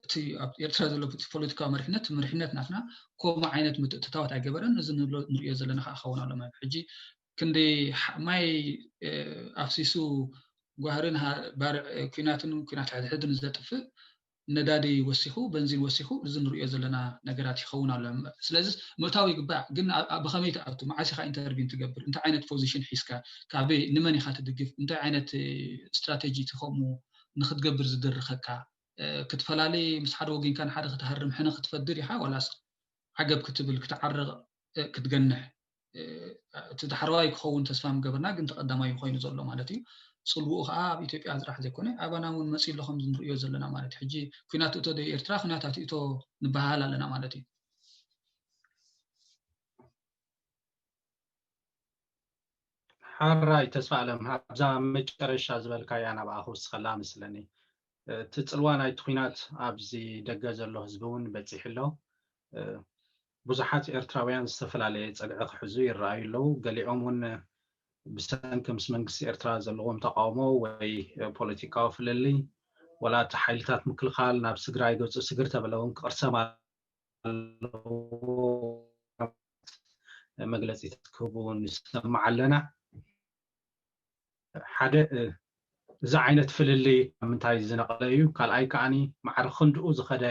እቲ ኣብ ኤርትራ ዘሎ ፖለቲካዊ መሪሕነት፣ መሪሕነት ናትና ከምኡ ዓይነት ምትእትታዋት ኣይገበረን። እዚ ንብሎ ንሪኦ ዘለና ከዓ ክኸውን ኣሎ ማለት ሕጂ ክንዲ ማይ ኣፍሲሱ ጓህርን ባርዕ ኩናትን ኩናት ሕድሕድን ዘጥፍእ ነዳዲ ወሲኹ፣ በንዚን ወሲኹ፣ እዚ ንሪኦ ዘለና ነገራት ይኸውን ኣሎ። ስለዚ ምእታው ይግባእ፣ ግን ብኸመይ ትኣቱ? መዓስ ኢኻ ኢንተርቪን ትገብር? እንታይ ዓይነት ፖዚሽን ሒዝካ? ካበይ ንመን ኢኻ ትድግፍ? እንታይ ዓይነት ስትራቴጂ እቲ ከምኡ ንክትገብር ዝድርኸካ? ክትፈላለይ፣ ምስ ሓደ ወጊንካ ንሓደ ክትሃርም ሕነ ክትፈድር ኢኻ፣ ዋላስ ዓገብ ክትብል፣ ክትዓርቕ፣ ክትገንሕ? እቲ ዳሕረዋይ ክኸውን ተስፋ ምገበርና፣ ግን ተቐዳማይ ኮይኑ ዘሎ ማለት እዩ። ፅልውኡ ከዓ ኣብ ኢትዮጵያ ዝራሕ ዘይኮነ ኣባና እውን መፂኡ ኣሎ ከምዚ ንሪኦ ዘለና ማለት እዩ። ሕጂ ኩናት ትእቶ ዶ ኤርትራ፣ ኩናት ኣትእቶ ንበሃል ኣለና ማለት እዩ። ሓራይ ተስፋ ኣለም፣ ኣብዛ መጨረሻ ዝበልካያ ናብኣ ክውስኸላ መስለኒ። እቲ ፅልዋ ናይቲ ኩናት ኣብዚ ደገ ዘሎ ህዝቢ እውን በፂሑ ኣሎ። ብዙሓት ኤርትራውያን ዝተፈላለየ ፀግዒ ክሕዙ ይረኣዩ ኣለዉ። ገሊኦም እውን ብሰንኪ ምስ መንግስቲ ኤርትራ ዘለዎም ተቃውሞ ወይ ፖለቲካዊ ፍልልይ ወላ እቲ ሓይልታት ምክልኻል ናብ ስግራይ ገፁ ስግር ተበለ እውን ክቕርሰም ኣለዎ መግለፂታት ክህቡ ንሰማዕ ኣለና። ሓደ እዚ ዓይነት ፍልልይ ካብ ምንታይ ዝነቐለ እዩ? ካልኣይ ከዓኒ ማዕረ ክንድኡ ዝኸደ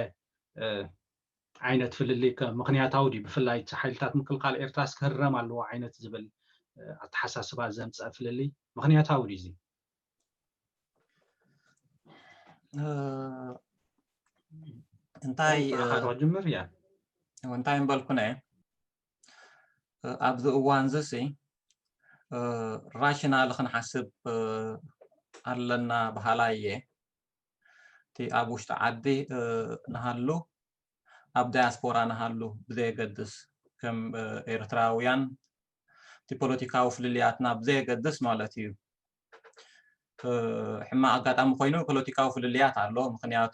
ዓይነት ፍልልይ ከ ምኽንያታዊ ድዩ? ብፍላይ እቲ ሓይልታት ምክልኻል ኤርትራስ ክህረም ኣለዎ ዓይነት ዝብል ኣተሓሳስባ ዘምፀአ ፍልልይ ምኽንያታዊ ድዩ? እዚ እንታይ ጅምር እያ እንታይ ምበልኩነ ኣብዚ እዋን እዚ ሲ ራሽናል ክንሓስብ ኣለና በሃላይ እየ። እቲ ኣብ ውሽጢ ዓዲ ንሃሉ ኣብ ዳያስፖራ ንሃሉ ብዘየገድስ ከም ኤርትራውያን እቲ ፖለቲካዊ ፍልልያትና ብዘየገድስ ማለት እዩ። ሕማቕ ኣጋጣሚ ኮይኑ ፖለቲካዊ ፍልልያት ኣሎ። ምክንያቱ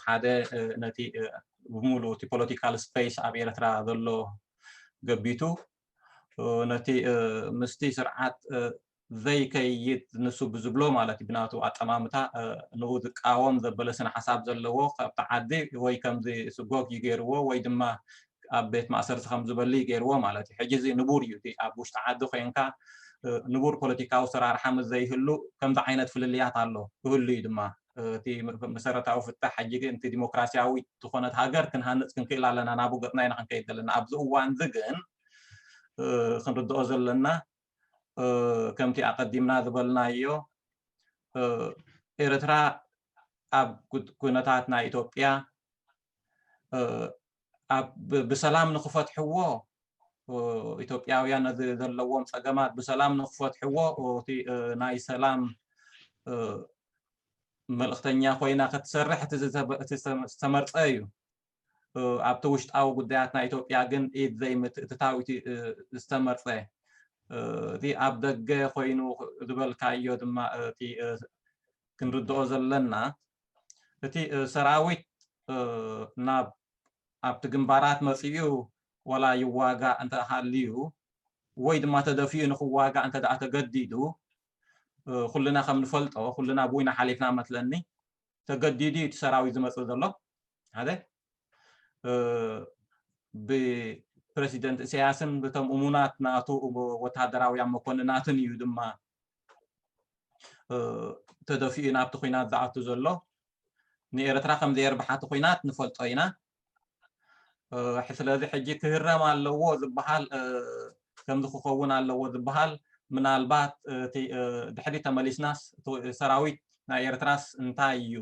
ሓደ ነቲ ብምሉእ እቲ ፖለቲካል ስፔስ ኣብ ኤርትራ ዘሎ ገቢቱ ነቲ ምስቲ ስርዓት ዘይከይድ ንሱ ብዝብሎ ማለት እዩ ብናቱ ኣጠማምታ ንኡ ዝቃወም ዘበለ ስነ ሓሳብ ዘለዎ ካብቲ ዓዲ ወይ ከምዚ ስጎግ እዩ ገይርዎ ወይ ድማ ኣብ ቤት ማእሰርቲ ከም ዝበሊ ገይርዎ ማለት እዩ። ሕጂ እዚ ንቡር እዩ። እቲ ኣብ ውሽጢ ዓዲ ኮይንካ ንቡር ፖለቲካዊ ሰራርሓ ምስ ዘይህሉ ከምዚ ዓይነት ፍልልያት ኣሎ ክህሉ እዩ ድማ። እቲ መሰረታዊ ፍታሕ ሕጂ ግን እቲ ዲሞክራሲያዊ ዝኾነት ሃገር ክንሃንፅ ክንክእል ኣለና ናብኡ ገፅና ኢና ክንከይድ ዘለና ኣብዚ እዋን እዚ ግን ክንርድኦ ዘለና ከምቲ ኣቐዲምና ዝበልናዮ ኤርትራ ኣብ ኩነታት ናይ ኢትዮጵያ ብሰላም ንክፈትሕዎ ኢትዮጵያውያን ነዚ ዘለዎም ፀገማት ብሰላም ንክፈትሕዎ እቲ ናይ ሰላም መልእክተኛ ኮይና ክትሰርሕ እቲ ዝተመርፀ እዩ። ኣብቲ ውሽጣዊ ጉዳያት ናይ ኢትዮጵያ ግን ኢድ ዘይምትእትታው ዝተመርፀ እቲ ኣብ ደገ ኮይኑ ዝበልካዮ ድማ እቲ ክንርድኦ ዘለና እቲ ሰራዊት ናብ ኣብቲ ግንባራት መፂኡ ወላ ይዋጋእ እንተሃልዩ ወይ ድማ ተደፊኡ ንክዋጋእ እንተ ደኣ ተገዲዱ ኩልና ከም ንፈልጦ ኩልና ብዊና ሓሊፍና መስለኒ ተገዲዱ እዩ እቲ ሰራዊት ዝመፅእ ዘሎ ሓደ ብፕረሲደንት ኢሳያስን ብቶም እሙናት ናቱ ወታደራውያን መኮንናትን እዩ ድማ ተደፊኡ ናብቲ ኩናት ዝኣቱ ዘሎ ንኤርትራ ከም ዘየርብሓቲ ኩናት ንፈልጦ ኢና ስለዚ ሕጂ ክህረም ኣለዎ ዝበሃል ከምዚ ክኸውን ኣለዎ ዝበሃል ምናልባት እቲ ድሕሪ ተመሊስናስ ሰራዊት ናይ ኤርትራስ እንታይ እዩ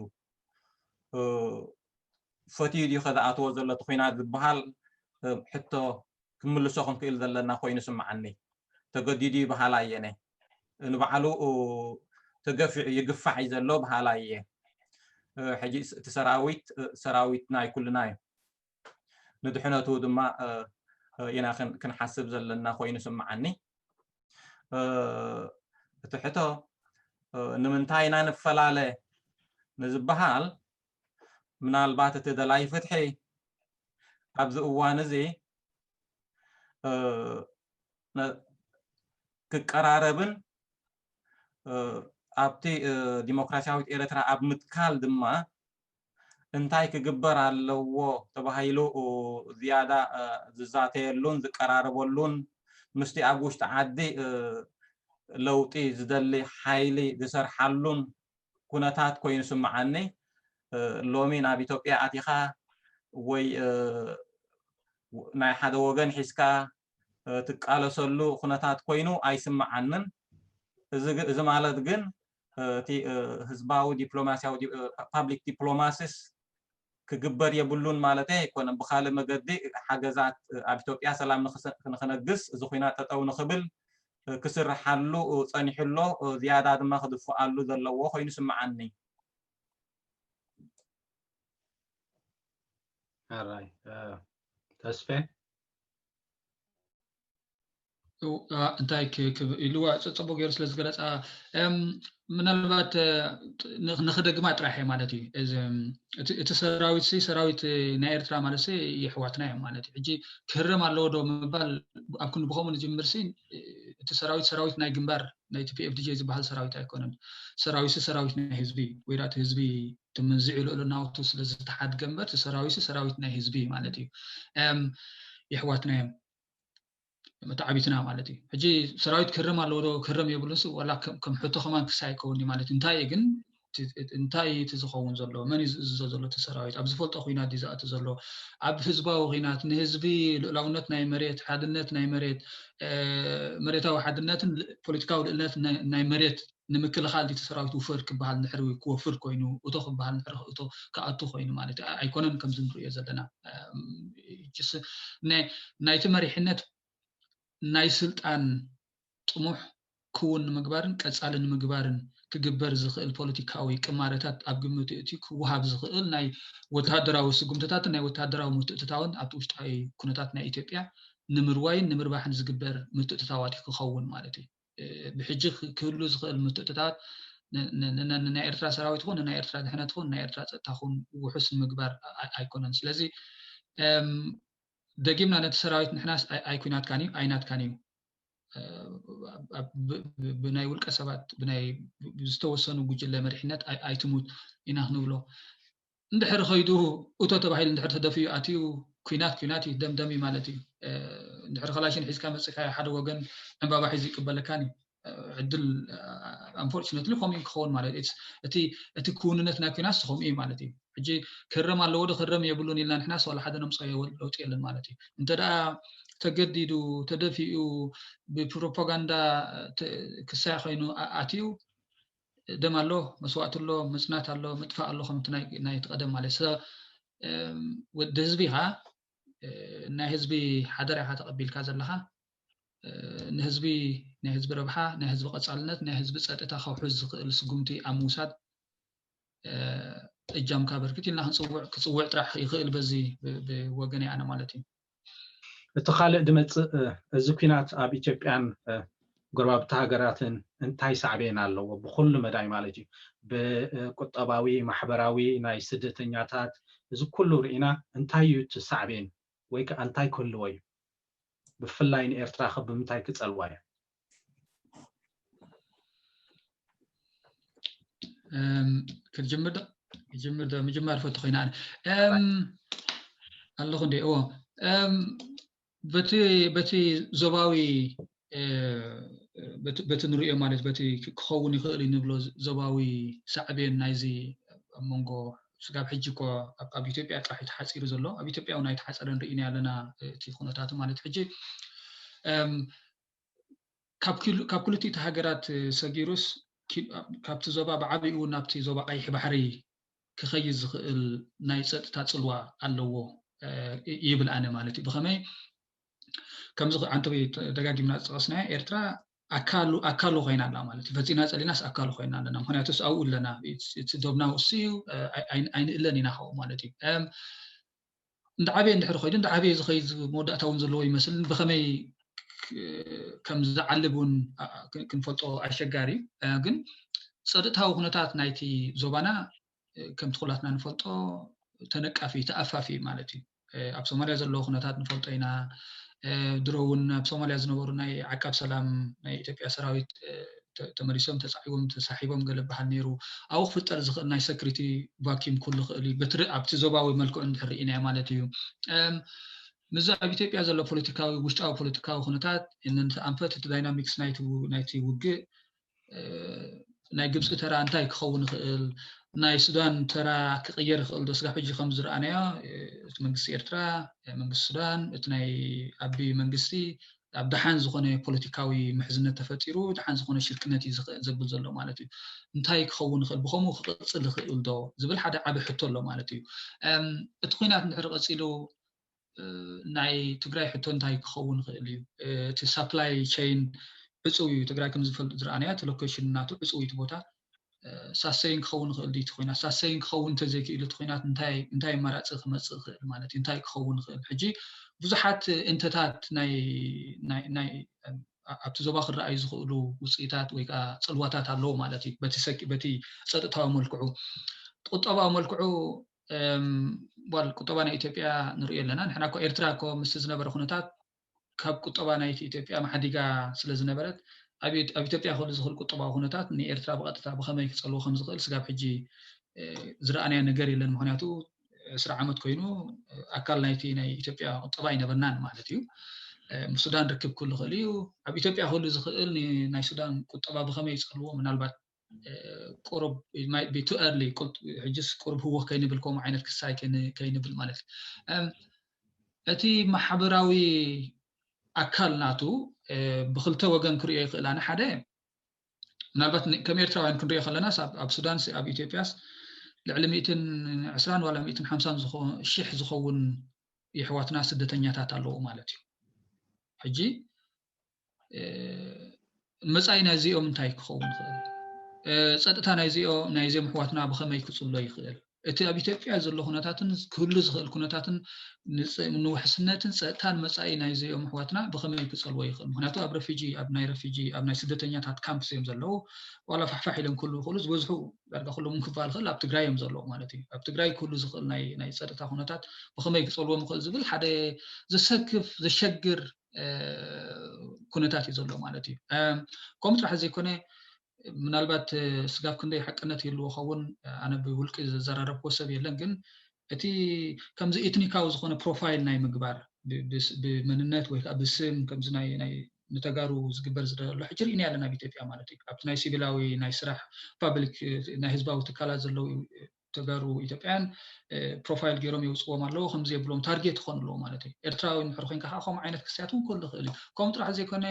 ፈትዩ ድዩ ከዝኣትዎ ዘሎ እቲ ኩናት ዝበሃል ሕቶ ክምልሶ ክንክእል ዘለና ኮይኑ ስምዓኒ ተገዲዱ በሃላ እየ ነ ንባዕሉ ተገፊዑ ይግፋዕ እዩ ዘሎ በሃላ እየ ሕጂ እቲ ሰራዊት ሰራዊት ናይ ኩልና እዩ ንድሕነቱ ድማ ኢና ክንሓስብ ዘለና ኮይኑ ስምዓኒ እቲ ሕቶ ንምንታይ ኢና ንፈላለ ንዝበሃል ምናልባት እቲ ደላይ ፍትሒ ኣብዚ እዋን እዚ ክቀራረብን ኣብቲ ዲሞክራሲያዊት ኤርትራ ኣብ ምትካል ድማ እንታይ ክግበር ኣለዎ ተባሂሉ ዝያዳ ዝዛተየሉን ዝቀራረበሉን ምስቲ ኣብ ውሽጢ ዓዲ ለውጢ ዝደሊ ሓይሊ ዝሰርሓሉን ኩነታት ኮይኑ ስምዓኒ ሎሚ ናብ ኢትዮጵያ ኣቲኻ ወይ ናይ ሓደ ወገን ሒዝካ ትቃለሰሉ ኩነታት ኮይኑ ኣይስምዓንን እዚ ማለት ግን እቲ ህዝባዊ ዲፕሎማሲያዊ ፓብሊክ ዲፕሎማሲስ ክግበር የብሉን ማለት ኣይኮነን ብካልእ መገዲ ሓገዛት ኣብ ኢትዮጵያ ሰላም ንክነግስ እዚ ኩናት ጠጠው ንክብል ክስርሓሉ ፀኒሑ ኣሎ ዝያዳ ድማ ክድፍኣሉ ዘለዎ ኮይኑ ስምዓኒ ኣራይ ተስፌ እንታይ ኢልዋ ፅቡቅ ገይሩ ስለ ዝገለፃ ምናልባት ንክደግማ ጥራሕ እየ ማለት እዩ እቲ ሰራዊት ሲ ሰራዊት ናይ ኤርትራ ማለት ሲ የሕዋትና እዮም ማለት እዩ ሕጂ ክህረም ኣለዎ ዶ ምባል ኣብ ክንዲ ብከምኡ ንጅምር ሲ እቲ ሰራዊት ሰራዊት ናይ ግንባር ናይ ቲ ፒ ኤፍ ዲ ጄ ዝበሃል ሰራዊት ኣይኮነን ሰራዊት ሲ ሰራዊት ናይ ህዝቢ ወይ ዳእቲ ህዝቢ ትምንዝዕ ልእሉ ናውቱ ስለ ዝተሓድገ እምበር እቲ ሰራዊት ሲ ሰራዊት ናይ ህዝቢ ማለት እዩ የሕዋትና እዮም መተዓቢትና ማለት እዩ ሕጂ ሰራዊት ክህረም ኣለዎ ዶ ክህረም የብሉን ሲ ዋላ ከም ሕቶ ከማን ክሳይ ይከውን እዩ ማለት እዩ እንታይ እዩ ግን እንታይ እዩ እቲ ዝኸውን ዘሎ መን እዩ ዝእዝዞ ዘሎ እቲ ሰራዊት ኣብ ዝፈልጦ ኩናት እዩ ዝኣቱ ዘሎ ኣብ ህዝባዊ ኩናት ንህዝቢ ልእላውነት ናይ መሬት ሓድነት ናይ መሬት መሬታዊ ሓድነትን ፖለቲካዊ ልእልነት ናይ መሬት ንምክልኻል እቲ ሰራዊት ውፈር ክበሃል ንሕሪ ክወፍር ኮይኑ እቶ ክበሃል ንሕሪ እቶ ክኣቱ ኮይኑ ማለት እዩ ኣይኮነን ከምዚ ንሪኦ ዘለና ናይቲ መሪሕነት ናይ ስልጣን ጥሙሕ ክውን ንምግባርን ቀፃሊ ንምግባርን ክግበር ዝኽእል ፖለቲካዊ ቅማረታት ኣብ ግምት እቲ ክወሃብ ዝኽእል ናይ ወተሃደራዊ ስጉምትታትን ናይ ወተሃደራዊ ምትእትታውን ኣብቲ ውሽጣዊ ኩነታት ናይ ኢትዮጵያ ንምርዋይን ንምርባሕን ዝግበር ምትእትታዋት ክኸውን ማለት እዩ ብሕጂ ክህሉ ዝኽእል ምትእትታት ንናይ ኤርትራ ሰራዊት ኹን ንናይ ኤርትራ ድሕነት ኹን ንናይ ኤርትራ ፀጥታ ኹን ውሑስ ምግባር ኣይኮነን። ስለዚ ደጊምና ነቲ ሰራዊት ንሕናስ ኣይኩናትካን እዩ ኣይናትካን እዩ፣ ብናይ ውልቀ ሰባት ብናይ ዝተወሰኑ ጉጅለ መሪሕነት ኣይትሙት ኢና ክንብሎ። እንድሕር ኸይዱ እቶ ተባሂሉ እንድሕር ተደፊኡ ኣትዩ ኩናት ኩናት እዩ ደምደም እዩ ማለት እዩ። እንድሕር ከላሽን ሒዝካ መፅእካ ሓደ ወገን ዕምባባ ሒዙ ይቅበለካን እዩ። ዕድል unfortunately ከምኡ ክኸውን ማለት እዩ። እቲ ክውንነት ናይ ኩናት ከምኡ እዩ ማለት እዩ። ሕጂ ክረም ኣለዎ ዶ ክረም የብሉን ኢልና ንሕናስ ዋላ ሓደ ነምፀዮ ለውጢ የለን ማለት እዩ። እንተ ደኣ ተገዲዱ ተደፊኡ ብፕሮፓጋንዳ ክሳይ ኮይኑ ኣትዩ ደም ኣሎ፣ መስዋእቲ ኣሎ፣ ምፅናት ኣሎ፣ ምጥፋእ ኣሎ ከምቲ ናይ ትቀደም ማለት ወዲ ህዝቢ ኢኻ። ናይ ህዝቢ ሓደራ ኢኻ ተቐቢልካ ዘለኻ። ንህዝቢ ናይ ህዝቢ ረብሓ ናይ ህዝቢ ቀፃልነት ናይ ህዝቢ ፀጥታ ከውሕስ ዝኽእል ስጉምቲ ኣብ ምውሳድ እጃምካ በርክት ኢልና ክንፅውዕ ክፅውዕ ጥራሕ ይኽእል በዚ ብወገነይ ኣነ ማለት እዩ። እቲ ካልእ ድመፅእ እዚ ኩናት ኣብ ኢትዮጵያን ጎረባብቲ ሃገራትን እንታይ ሳዕቤን ኣለዎ ብኩሉ መዳይ ማለት እዩ? ብቁጠባዊ ማሕበራዊ ናይ ስደተኛታት እዚ ኩሉ ርኢና እንታይ እዩ እቲ ሳዕቤን ወይ ከዓ እንታይ ክህልዎ እዩ? ብፍላይ ንኤርትራ ከ ብምንታይ ክፀልዋ እዮም? ክጅምር ዶ ክጅምር ዶ ምጅማር ፈቱ ኮይና ኣለኹ እንዴ? እዎ በቲ ዞባዊ በቲ ንሪኦ ማለት በቲ ክኸውን ይኽእል እዩ ንብሎ ዞባዊ ሳዕቤን ናይዚ ኣብ መንጎ ስጋብ ሕጂ እኮ ኣብ ኢትዮጵያ ጥራሕ እዩ ተሓፂሩ ዘሎ። ኣብ ኢትዮጵያ እውን ኣይተሓፀረ ንርኢ ኣለና እቲ ኩነታቱ ማለት ሕጂ ካብ ክልቲኡ ሃገራት ሰጊሩስ ካብቲ ዞባ ብዓቢኡ ናብቲ ዞባ ቀይሕ ባሕሪ ክኸይድ ዝኽእል ናይ ፀጥታ ፅልዋ ኣለዎ ይብል ኣነ ማለት እዩ። ብኸመይ ከምዚ ዓንተወይ ደጋጊምና ዝጠቐስናዮ ኤርትራ ኣካሉ ኮይና ኣላ ማለት እዩ። ፈፂና ፀሊናስ ኣካሉ ኮይና ኣለና። ምክንያቱስ ኣብኡ ኣለና። እቲ ዶብና ውሱ እዩ ኣይንእለን ኢና ካብኡ ማለት እዩ። እንዳ ዓበየ እንድሕር ኮይኑ እንዳ ዓበየ ዝኸይድ መወዳእታ እውን ዘለዎ ይመስል። ብኸመይ ከም ዝዓልብ እውን ክንፈልጦ ኣሸጋሪ እዩ። ግን ፀጥታዊ ኩነታት ናይቲ ዞባና ከምቲ ኩላትና ንፈልጦ ተነቃፊ ተኣፋፊ ማለት እዩ። ኣብ ሶማልያ ዘለዎ ኩነታት ንፈልጦ ኢና። ድሮ እውን ኣብ ሶማልያ ዝነበሩ ናይ ዓቃብ ሰላም ናይ ኢትዮጵያ ሰራዊት ተመሊሶም ተፃዒቦም ተሳሒቦም ገለ በሃል ነይሩ። ኣብኡ ክፍጠር ዝኽእል ናይ ሰክሪቲ ቫኪም ኩሉ ይኽእል እዩ። በትሪ ኣብቲ ዞባዊ መልክዑ እንድሕር ርኢናዮ ማለት እዩ። ምዚ ኣብ ኢትዮጵያ ዘሎ ፖለቲካዊ ውሽጣዊ ፖለቲካዊ ኩነታት ኣንፈት እቲ ዳይናሚክስ ናይቲ ውግእ ናይ ግብፂ ተራ እንታይ ክኸውን ይኽእል? ናይ ሱዳን ተራ ክቕየር ይኽእል ዶ? ስጋብ ሕጂ ከም ዝረኣናዮ እቲ መንግስቲ ኤርትራ፣ መንግስቲ ሱዳን፣ እቲ ናይ ኣቢ መንግስቲ ኣብ ደሓን ዝኾነ ፖለቲካዊ ምሕዝነት ተፈጢሩ ደሓን ዝኾነ ሽርክነት እዩ ዝኽእል ዘብል ዘሎ ማለት እዩ። እንታይ ክኸውን ይኽእል? ብኸምኡ ክቕፅል ይኽእል ዶ ዝብል ሓደ ዓቢ ሕቶ ኣሎ ማለት እዩ። እቲ ኩናት እንድሕር ቀፂሉ ናይ ትግራይ ሕቶ እንታይ ክኸውን ይኽእል እዩ? እቲ ሳፕላይ ቸይን ዕፁው እዩ። ትግራይ ከም ዝፈልጥ ዝረኣናዮ እቲ ሎኬሽን ናቱ ዕፁው እዩ እቲ ቦታ። ሳሰይን ክኸውን ይኽእል ድዩ እቲ ኩናት? ሳሰይን ክኸውን እንተዘይክኢሉ እቲ ኩናት እንታይ ኣማራፂ ክመፅእ ይኽእል ማለት እዩ? እንታይ ክኸውን ይኽእል? ሕጂ ብዙሓት እንተታት ናይ ኣብቲ ዞባ ክረኣዩ ዝኽእሉ ውፅኢታት ወይ ከዓ ፅልዋታት ኣለዎ ማለት እዩ። በቲ ፀጥታዊ መልክዑ ቁጠባዊ መልክዑ ል ቁጠባ ናይ ኢትዮጵያ ንሪኦ ኣለና። ንሕና እኮ ኤርትራ እኮ ምስ ዝነበረ ኩነታት ካብ ቁጠባ ናይቲ ኢትዮጵያ ማዕዲጋ ስለ ዝነበረት ኣብ ኢትዮጵያ ክህሉ ዝኽእል ቁጠባዊ ኩነታት ንኤርትራ ብቐጥታ ብኸመይ ክፀልዎ ከም ዝኽእል ስጋብ ሕጂ ዝረኣናዮ ነገር የለን። ምክንያቱ ዕስራ ዓመት ኮይኑ ኣካል ናይቲ ናይ ኢትዮጵያ ቁጠባ ኣይነበርናን ማለት እዩ። ምስ ሱዳን ርክብ ክህሉ ይኽእል እዩ። ኣብ ኢትዮጵያ ክህሉ ዝኽእል ናይ ሱዳን ቁጠባ ብኸመይ ይፀልዎ ምናልባት ቁሩብ ቢ ቱ ኤርሊ ሕጅስ ቁሩብ ህወኽ ከይንብል ከምኡ ዓይነት ክሳይ ከይንብል ማለት እዩ። እቲ ማሕበራዊ ኣካል ናቱ ብክልተ ወገን ክሪኦ ይኽእል ኣነ ሓደ ምናልባት ከም ኤርትራውያን ክንሪኦ ከለናስ ኣብ ሱዳንስ ኣብ ኢትዮጵያስ ልዕሊ ሚእትን ዕስራን ዋላ ሚእትን ሓምሳን ሽሕ ዝኸውን የሕዋትና ስደተኛታት ኣለዉ ማለት እዩ። ሕጂ መፃኢ ናይዚኦም እንታይ ክኸውን ይኽእል? ፀጥታ ናይዚኦም ኣሕዋትና ብኸመይ ክፅሎ ይኽእል? እቲ ኣብ ኢትዮጵያ ዘሎ ኩነታትን ክህሉ ዝኽእል ኩነታትን ንውሕስነትን ፀጥታን መፃኢ ናይዘዮም ኣሕዋትና ብኸመይ ክፀልዎ ይኽእል? ምክንያቱ ኣብ ረፊጂ ኣብ ናይ ረፊጂ ኣብ ናይ ስደተኛታት ካምፕስ እዮም ዘለዉ። ዋላ ፋሕፋሕ ኢሎም ክህሉ ይኽእሉ፣ ዝበዝሑ ዳርጋ ኩሎም ክባል ይኽእል ኣብ ትግራይ እዮም ዘለዉ ማለት እዩ። ኣብ ትግራይ ክህሉ ዝኽእል ናይ ፀጥታ ኩነታት ብኸመይ ክፀልዎም ይኽእል ዝብል ሓደ ዘሰክፍ ዘሸግር ኩነታት እዩ ዘሎ ማለት እዩ። ከምኡ ጥራሕ ዘይኮነ ምናልባት ስጋብ ክንደይ ሓቅነት ይህልዎ ኸውን ኣነ ብውልቂ ዘዘራረብኮ ሰብ የለን፣ ግን እቲ ከምዚ ኤትኒካዊ ዝኾነ ፕሮፋይል ናይ ምግባር ብመንነት ወይ ከዓ ብስም ከምዚ ናይ ንተጋሩ ዝግበር ዝደሎ ሕጂ ርኢና ያለን ኣብ ኢትዮጵያ ማለት እዩ። ኣብቲ ናይ ሲቪላዊ ናይ ስራሕ ፓብሊክ ናይ ህዝባዊ ትካላት ዘለዉ ተጋሩ ኢትዮጵያን ፕሮፋይል ገይሮም የውፅዎም ኣለዎ፣ ከምዚ የብሎም ታርጌት ይኾኑ ኣለዎ ማለት እዩ። ኤርትራዊ እንድሕር ኮይንካ ከዓ ከምኡ ዓይነት ክስያት እውን ክህሉ ይኽእል እዩ። ከምኡ ጥራሕ ዘይኮነ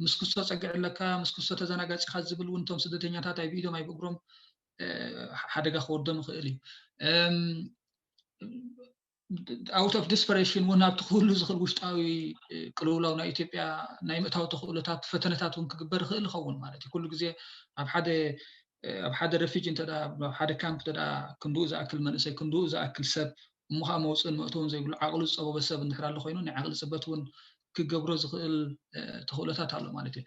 ምስ ክሶ ፀግዒ ኣለካ ምስ ክሶ ተዘናጋፂኻ ዝብል እውን እቶም ስደተኛታት ኣይብኢዶም ኣይብእግሮም ሓደጋ ክወርዶም ይኽእል እዩ። Out of desperation እውን ኣብቲ ክህሉ ዝኽእል ውሽጣዊ ቅልውላው ናይ ኢትዮጵያ ናይ ምእታው ተኽእሎታት ፈተነታት እውን ክግበር ይኽእል ይኸውን ማለት እዩ። ኩሉ ግዜ ኣብ ሓደ ኣብ ሓደ ረፊጂ እንተ ሓደ ካምፕ እንተ ክንድኡ ዝኣክል መንእሰይ ክንድኡ ዝኣክል ሰብ እሞ ከዓ መውፅእን መእተውን ዘይብሉ ዓቕሉ ዝፀበበ ሰብ እንድሕር ኣሎ ኮይኑ ናይ ዓቕሊ ፅበት እውን ክገብሮ ዝኽእል ተኽእሎታት ኣሎ ማለት እዩ።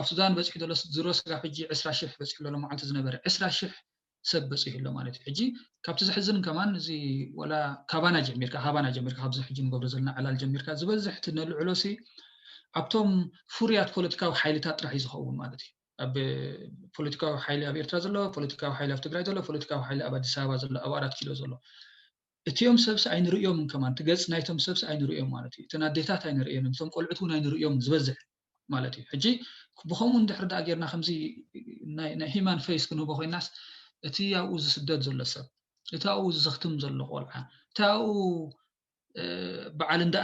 ኣብ ሱዳን በፂሑ ዘሎ ዝሮ ስጋብ ሕጂ ዕስራ ሽሕ በፂሑ ዘሎ መዓልቲ ዝነበረ ዕስራ ሽሕ ሰብ በፂሑ ኣሎ ማለት እዩ። ሕጂ ካብቲ ዝሕዝን ከማን እዚ ወላ ካባና ጀሚርካ ካባና ጀሚርካ ካብዚ ሕጂ ንገብሮ ዘለና ዕላል ጀሚርካ ዝበዝሕ እቲ ነልዕሎ ሲ ኣብቶም ፍሩያት ፖለቲካዊ ሓይልታት ጥራሕ እዩ ዝኸውን ማለት እዩ። ኣብ ፖለቲካዊ ሓይሊ ኣብ ኤርትራ ዘሎ ፖለቲካዊ ሓይሊ ኣብ ትግራይ ዘሎ ፖለቲካዊ ሓይሊ ኣብ ኣዲስ ኣበባ ዘሎ ኣብ ኣራት ኪሎ ዘሎ እቲኦም ሰብሲ ኣይንርእዮምን ከማን እቲ ገጽ ናይቶም ሰብሲ ኣይንርእዮም ማለት እዩ። እተን ኣዴታት ኣይንርእየንን እቶም ቆልዑት እውን ኣይንርእዮም ዝበዝሕ ማለት እዩ። ሕጂ ብኸምኡ እንድሕር ደኣ ጌርና ከምዚ ናይ ሂማን ፌስ ክንህቦ ኮይናስ እቲ ኣብኡ ዝስደድ ዘሎ ሰብ እቲ ኣብኡ ዝዘኽትም ዘሎ ቆልዓ እቲ ኣብኡ በዓል እንዳ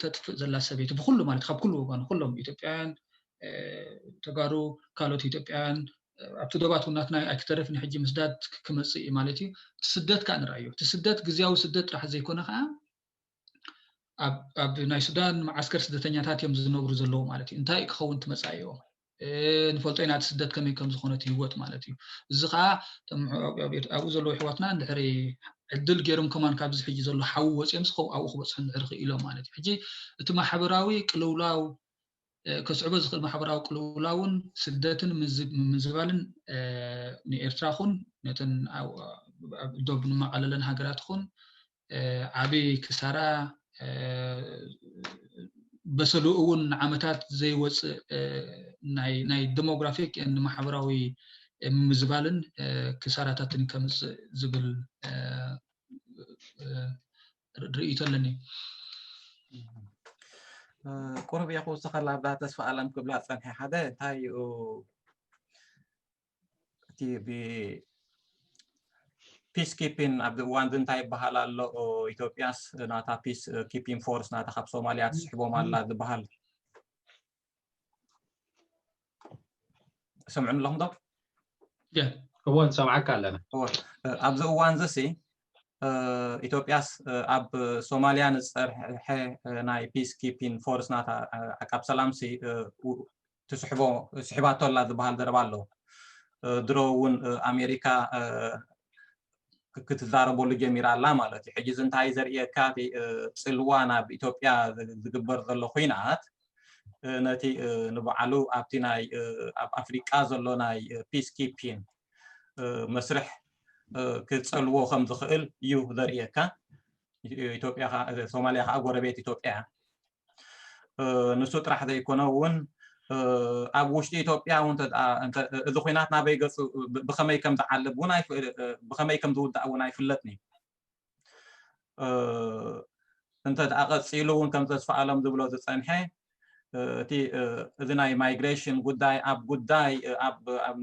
ተጥፍእ ዘላ ሰበይቲ ብኩሉ ማለት ካብ ኩሉ ወገን ኩሎም ኢትዮጵያውያን ተጋሩ ካልኦት ኢትዮጵያውያን ኣብቲ ዶባት ውናትና ኣይክተርፍ ንሕጂ ምስዳድ ክመፅእ እዩ ማለት እዩ። እቲ ስደት ከዓ ንርኣዮ እቲ ስደት ግዜያዊ ስደት ጥራሕ ዘይኮነ ከዓ ኣብ ናይ ሱዳን መዓስከር ስደተኛታት እዮም ዝነብሩ ዘለዉ ማለት እዩ። እንታይ ክኸውን ትመፃእዮ ንፈልጦ ኢና እቲ ስደት ከመይ ከም ዝኾነ ትህወት ማለት እዩ። እዚ ከዓ ኣብኡ ዘለዉ ኣሕዋትና እንድሕሪ ዕድል ገይሮም ከማን ካብዚ ሕጂ ዘሎ ሓዊ ወፂኦም ዝኸው ኣብኡ ክበፅሑ እንድሕር ክኢሎም ማለት እዩ። ሕጂ እቲ ማሕበራዊ ቅልውላው ከስዕቦ ዝኽእል ማሕበራዊ ቅልውላውን ስደትን ምዝባልን ንኤርትራ ኹን ነተን ዶብ ንማቐለለን ሃገራት ኹን ዓቢ ክሳራ በሰሉ እውን ንዓመታት ዘይወፅእ ናይ ዲሞግራፊክ ማሕበራዊ ምዝባልን ክሳራታትን ከምፅእ ዝብል ርእይቶ ኣለኒ። ቁሩብ እየ ክውስኸላ ኣብዛ ተስፋ ኣለም ክብላ ፀንሐ ሓደ እንታይ እዩ እቲ ፒስ ኪፒን ኣብዚ እዋን እዚ እንታይ ይበሃል ኣሎ? ኢትዮጵያስ ናታ ፒስ ኪፒን ፎርስ ናታ ካብ ሶማልያ ትስሕቦም ኣላ ዝበሃል ሰምዑን ኣለኹም ዶ? እዎ ንሰምዓካ ኣለና። ኣብዚ እዋን እዚ ኢትዮጵያስ ኣብ ሶማልያ ንፀርሐ ናይ ፒስ ኪፒን ፎርስ ናታ ዓቃብ ሰላምሲ ትስሕቦ ስሒባቶ ኣላ ዝበሃል ዘረባ ኣሎ። ድሮ እውን ኣሜሪካ ክትዛረበሉ ጀሚራ ኣላ ማለት እዩ። ሕጂ እዚ እንታይ ዘርእየካ ጽልዋ ናብ ኢትዮጵያ ዝግበር ዘሎ ኩናት ነቲ ንባዕሉ ኣብቲ ናይ ኣብ ኣፍሪቃ ዘሎ ናይ ፒስ ኪፒን መስርሕ ክጸልዎ ከም ዝኽእል እዩ ዘርእየካ። ኢትዮጵያ ሶማልያ ከዓ ጎረቤት ኢትዮጵያ ንሱ ጥራሕ ዘይኮነ እውን ኣብ ውሽጢ ኢትዮጵያ እውን እዚ ኩናት ናበይ ገፁ ብኸመይ ከም ዝዓልብ እውን ብኸመይ ከም ዝውዳእ እውን ኣይፍለጥን እዩ። እንተ ደኣ ቀፂሉ እውን ከም ተስፋ ኣለም ዝብሎ ዝፀንሐ እቲ እዚ ናይ ማይግሬሽን ጉዳይ ኣብ ጉዳይ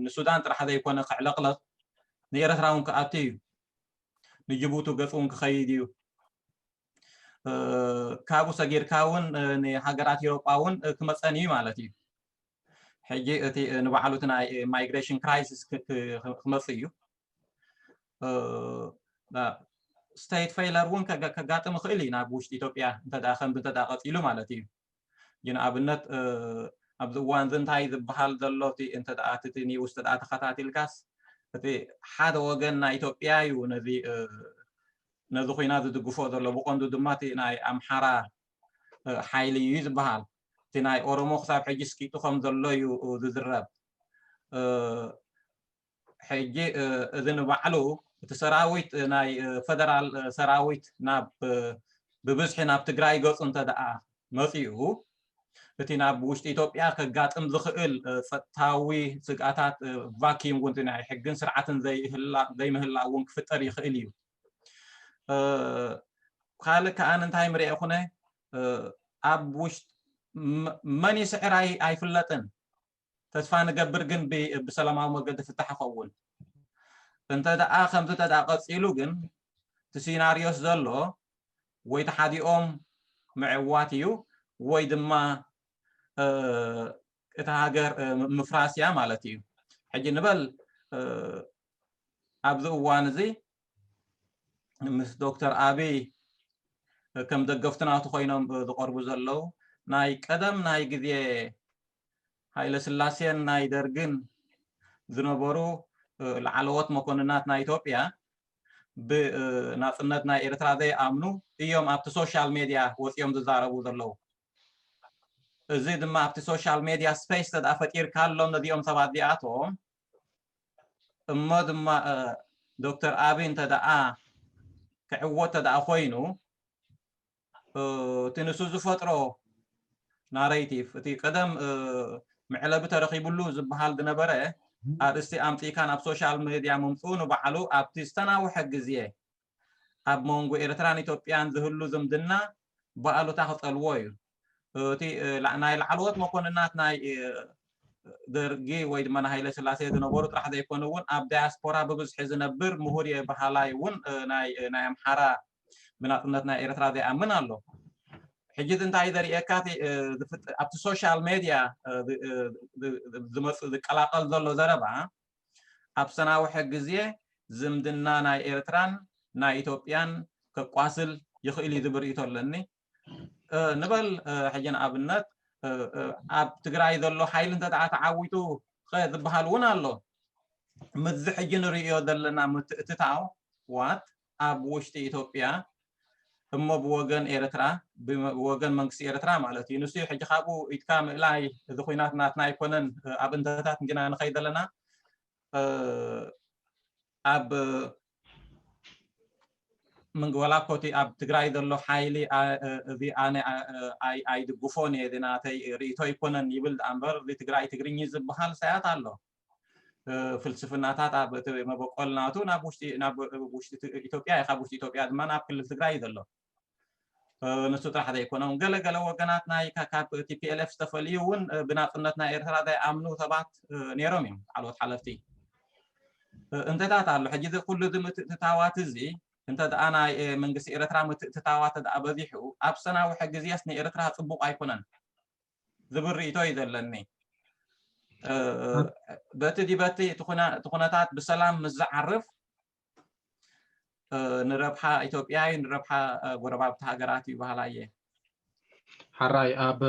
ንሱዳን ጥራሕ ዘይኮነ ክዕለቕለቕ ንኤረትራ እውን ክኣቱ እዩ። ንጅቡቲ ገፁ እውን ክኸይድ እዩ። ካብኡ ሰጊርካ እውን ንሃገራት ኤሮጳ እውን ክመፀን እዩ ማለት እዩ። ሕጂ እቲ ንባዕሉ እቲ ናይ ማይግሬሽን ክራይሲስ ክመፅእ እዩ። ስቴት ፌለር እውን ከጋጥም ይኽእል እዩ ናብ ውሽጢ ኢትዮጵያ እንተ ከምዚ እንተ ቀፂሉ ማለት እዩ። ንኣብነት ኣብዚ እዋን እዚ እንታይ ዝበሃል ዘሎ እቲ እንተ እቲ ኒውስ እንተ ተኸታቲልካስ እቲ ሓደ ወገን ናይ ኢትዮጵያ እዩ ነዚ ነዚ ኩናት ዝድግፎ ዘሎ። ብቐንዱ ድማ እቲ ናይ ኣምሓራ ሓይሊ እዩ ዝበሃል። እቲ ናይ ኦሮሞ ክሳብ ሕጂ ስኪጡ ከም ዘሎ እዩ ዝዝረብ። ሕጂ እዚ ንባዕሉ እቲ ሰራዊት ናይ ፈደራል ሰራዊት ናብ ብብዝሒ ናብ ትግራይ ገፁ እንተ ደኣ መፂኡ፣ እቲ ናብ ውሽጢ ኢትዮጵያ ከጋጥም ዝኽእል ጸጥታዊ ስግኣታት፣ ቫኪዩም እውን ናይ ሕግን ስርዓትን ዘይምህላ እውን ክፍጠር ይኽእል እዩ። ካልእ ከኣ እንታይ ምርኤ ኩነ ኣብ ውሽጢ መን ይስዕር ኣይፍለጥን። ተስፋ ንገብር ግን ብሰላማዊ መገዲ ፍታሕ ይኸውን። እንተ ደኣ ከምዚ እንተ ደኣ ቀጺሉ ግን እቲ ሲናርዮስ ዘሎ ወይ ተሓዲኦም ምዕዋት እዩ ወይ ድማ እታ ሃገር ምፍራስ እያ ማለት እዩ። ሕጂ ንበል ኣብዚ እዋን እዚ ምስ ዶክተር ኣብይ ከም ደገፍቲ ናቱ ኮይኖም ዝቐርቡ ዘለዉ ናይ ቀደም ናይ ግዜ ሃይለ ስላሴን ናይ ደርግን ዝነበሩ ላዕለዎት መኮንናት ናይ ኢትዮጵያ ብናፅነት ናይ ኤርትራ ዘይኣምኑ እዮም ኣብቲ ሶሻል ሜድያ ወፂኦም ዝዛረቡ ዘለዉ። እዚ ድማ ኣብቲ ሶሻል ሜድያ ስፔስ ተደኣ ፈጢርካሎም ነዚኦም ሰባት እዚኣቶም እሞ ድማ ዶክተር ኣብይ እንተ ደኣ ክዕወት እንተ ደኣ ኮይኑ እቲ ንሱ ዝፈጥሮ ናሬቲቭ እቲ ቀደም መዕለቢ ተረኺብሉ ዝበሃል ዝነበረ ኣርእስቲ ኣምፂእካ ናብ ሶሻል ሜድያ ምምፅኡ ንባዕሉ ኣብቲ ዝተናውሐ ግዜ ኣብ መንጎ ኤርትራን ኢትዮጵያን ዝህሉ ዝምድና ብኣሉታ ክፀልዎ እዩ። እቲ ናይ ላዕለዎት መኮንናት ናይ ደርጊ ወይ ድማ ናይ ሃይለ ስላሴ ዝነበሩ ጥራሕ ዘይኮነ እውን ኣብ ዳያስፖራ ብብዝሒ ዝነብር ምሁር እየ በሃላይ እውን ናይ ኣምሓራ ብናፅነት ናይ ኤርትራ ዘይኣምን ኣሎ። ሕጂ እዚ እንታይ ዘርእየካ ኣብቲ ሶሻል ሜድያ ዝመፅእ ዝቀላቀል ዘሎ ዘረባ ኣብ ዝተናውሐ ግዜ ዝምድና ናይ ኤርትራን ናይ ኢትዮጵያን ከቋስል ይኽእል እዩ ዝብል ርእይቶ ኣለኒ። ንበል ሕጂ ንኣብነት ኣብ ትግራይ ዘሎ ሓይሊ እንተ ደኣ ተዓዊቱ ዝበሃል እውን ኣሎ። ምዚ ሕጂ ንርእዮ ዘለና ምትእትታዋት ኣብ ውሽጢ ኢትዮጵያ እሞ ብወገን ኤርትራ ብወገን መንግስቲ ኤርትራ ማለት እዩ። ንሱ ሕጂ ካብኡ ኢትካ ምእላይ እዚ ኩናት ናትና ኣይኮነን። ኣብ እንተታት እንዲና ንኸይድ ዘለና ኣብ ምንግወላ ኮቲ ኣብ ትግራይ ዘሎ ሓይሊ እዚ ኣነ ኣይድግፎን እየ ናተይ ርእቶ ኣይኮነን ይብል ደኣ እምበር እዚ ትግራይ ትግርኝ ዝበሃል ሳያት ኣሎ። ፍልስፍናታት ኣብ እቲ መበቆል ናቱ ናብ ውሽጢ ናብ ውሽጢ ኢትዮጵያ እዩ፣ ካብ ውሽጢ ኢትዮጵያ ድማ ናብ ክልል ትግራይ እዩ ዘሎ። ንሱ ጥራሕ ዘይኮነ ገለ ገለ ወገናት ናይ ካብ ቲፒኤልኤፍ ዝተፈልዩ እውን ብናፅነት ናይ ኤርትራ ዘይኣምኑ ሰባት ነይሮም እዮም ላዕለዎት ሓለፍቲ። እንተታት ኣሎ ሕጂ እዚ ኩሉ እዚ ምትእትታዋት እዚ እንተ ደኣ ናይ መንግስቲ ኤርትራ ምትእትታዋት ደኣ በዚሑ ኣብ ዝተናውሐ ግዜስ ንኤርትራ ፅቡቕ ኣይኮነን ዝብል ርእይቶ እዩ ዘለኒ። በቲ ዲበቲ እቲ ኩነታት ብሰላም ምስ ዝዓርፍ ንረብሓ ኢትዮጵያ እዩ፣ ንረብሓ ጎረባብቲ ሃገራት እዩ በሃላይ እየ። ሓራይ ኣብ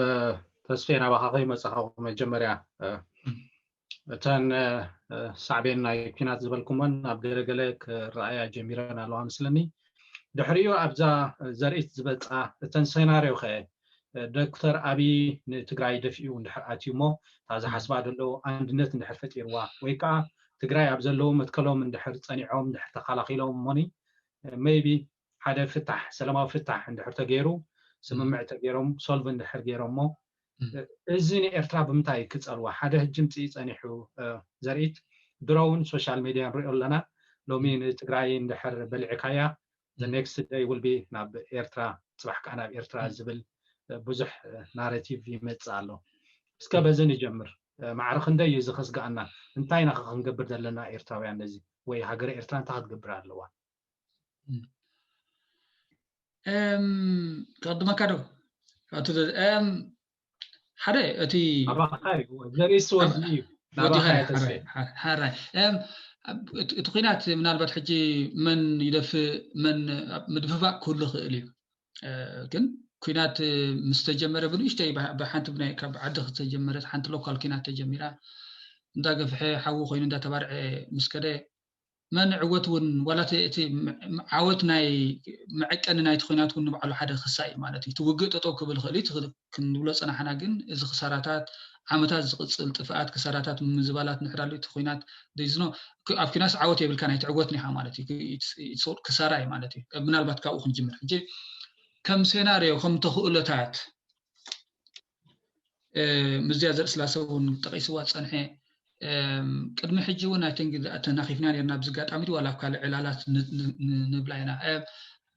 ተስፌ ናባኻ ከይመፃኻ መጀመርያ እተን ሳዕቤን ናይ ኲናት ዝበልኩመን ኣብ ገለገለ ክረኣያ ጀሚረን ኣለዋ ምስለኒ። ድሕሪኡ ኣብዛ ዘርእት ዝበፃ እተን ሴናርዮ ከ ዶክተር ኣብይ ንትግራይ ደፊኡ እንድሕር ኣትዩ እሞ እታ ዝሓስባ ዘለዉ ኣንድነት እንድሕር ፈጢርዋ ወይ ከዓ ትግራይ ኣብ ዘለዉ መትከሎም እንድሕር ፀኒዖም እንድሕር ተኸላኺሎም እሞኒ maybe ሓደ ፍታሕ ሰላማዊ ፍታሕ እንድሕር ተገይሩ ስምምዕ ተገይሮም solve እንድሕር ገይሮሞ እዚ ንኤርትራ ብምንታይ ክፀልዋ ሓደ ህጂ ምፅኢ ፀኒሑ ዘርእት ድሮ እውን social media ንሪኦ ኣለና ሎሚ ንትግራይ እንድሕር በሊዕካያ the next day will be ናብ ኤርትራ ፅባሕ ከዓ ናብ ኤርትራ ዝብል ብዙሕ narrative ይመፅእ ኣሎ እስከ በዚ ንጀምር ማዕረ ክንደይ እዩ እዚ ከስግኣና እንታይ ኢና ክንገብር ዘለና ኤርትራውያን ነዚ ወይ ሃገረ ኤርትራ እንታይ ክትገብር ኣለዋ ከቅድመካ ዶ ሓደ እቲ ናባኻ እዩ ዘርእስ ወዲ እዩ ናባኻ ተስፌ ሓራይ እቲ ኩናት ምናልባት ሕጂ መን ይደፍእ መን ምድፍፋእ ክህሉ ክእል እዩ ግን ኩናት ምስ ተጀመረ ብንእሽተይ ብሓንቲ ካብ ዓዲ ዝተጀመረት ሓንቲ local ኩናት ተጀሚራ እንዳገፍሐ ሓዊ ኮይኑ እንዳተባርዐ ምስ ከደ መን ዕወት እውን ዋላ እቲ ዓወት ናይ መዐቀኒ ናይቲ ኩናት እውን ንባዕሉ ሓደ ክሳ እዩ ማለት እዩ። እቲ ውግእ ጠጠው ክብል ይኽእል እዩ ክንብሎ ፀናሕና፣ ግን እዚ ክሳራታት ዓመታት ዝቕፅል ጥፍኣት ክሳራታት ምዝባላት ንሕራሉ እቲ ኩናት ደይዝኖ ኣብ ኩናት ዓወት የብልካ ናይ ትዕወት ኒኻ ማለት እዩ። ክሳራ እዩ ማለት እዩ። ምናልባት ካብኡ ክንጅምር ሕጂ ከም ሴናሪዮ ከም ተኽእሎታት ምስዚኣ ዘርእስላሰ እውን ጠቂስዋ ፀንሐ። ቅድሚ ሕጂ እውን ኣይ ቲንክ ተናኺፍና ነርና ኣብዚ ኣጋጣሚ ዋላ ኣብ ካልእ ዕላላት ንብላ ኢና።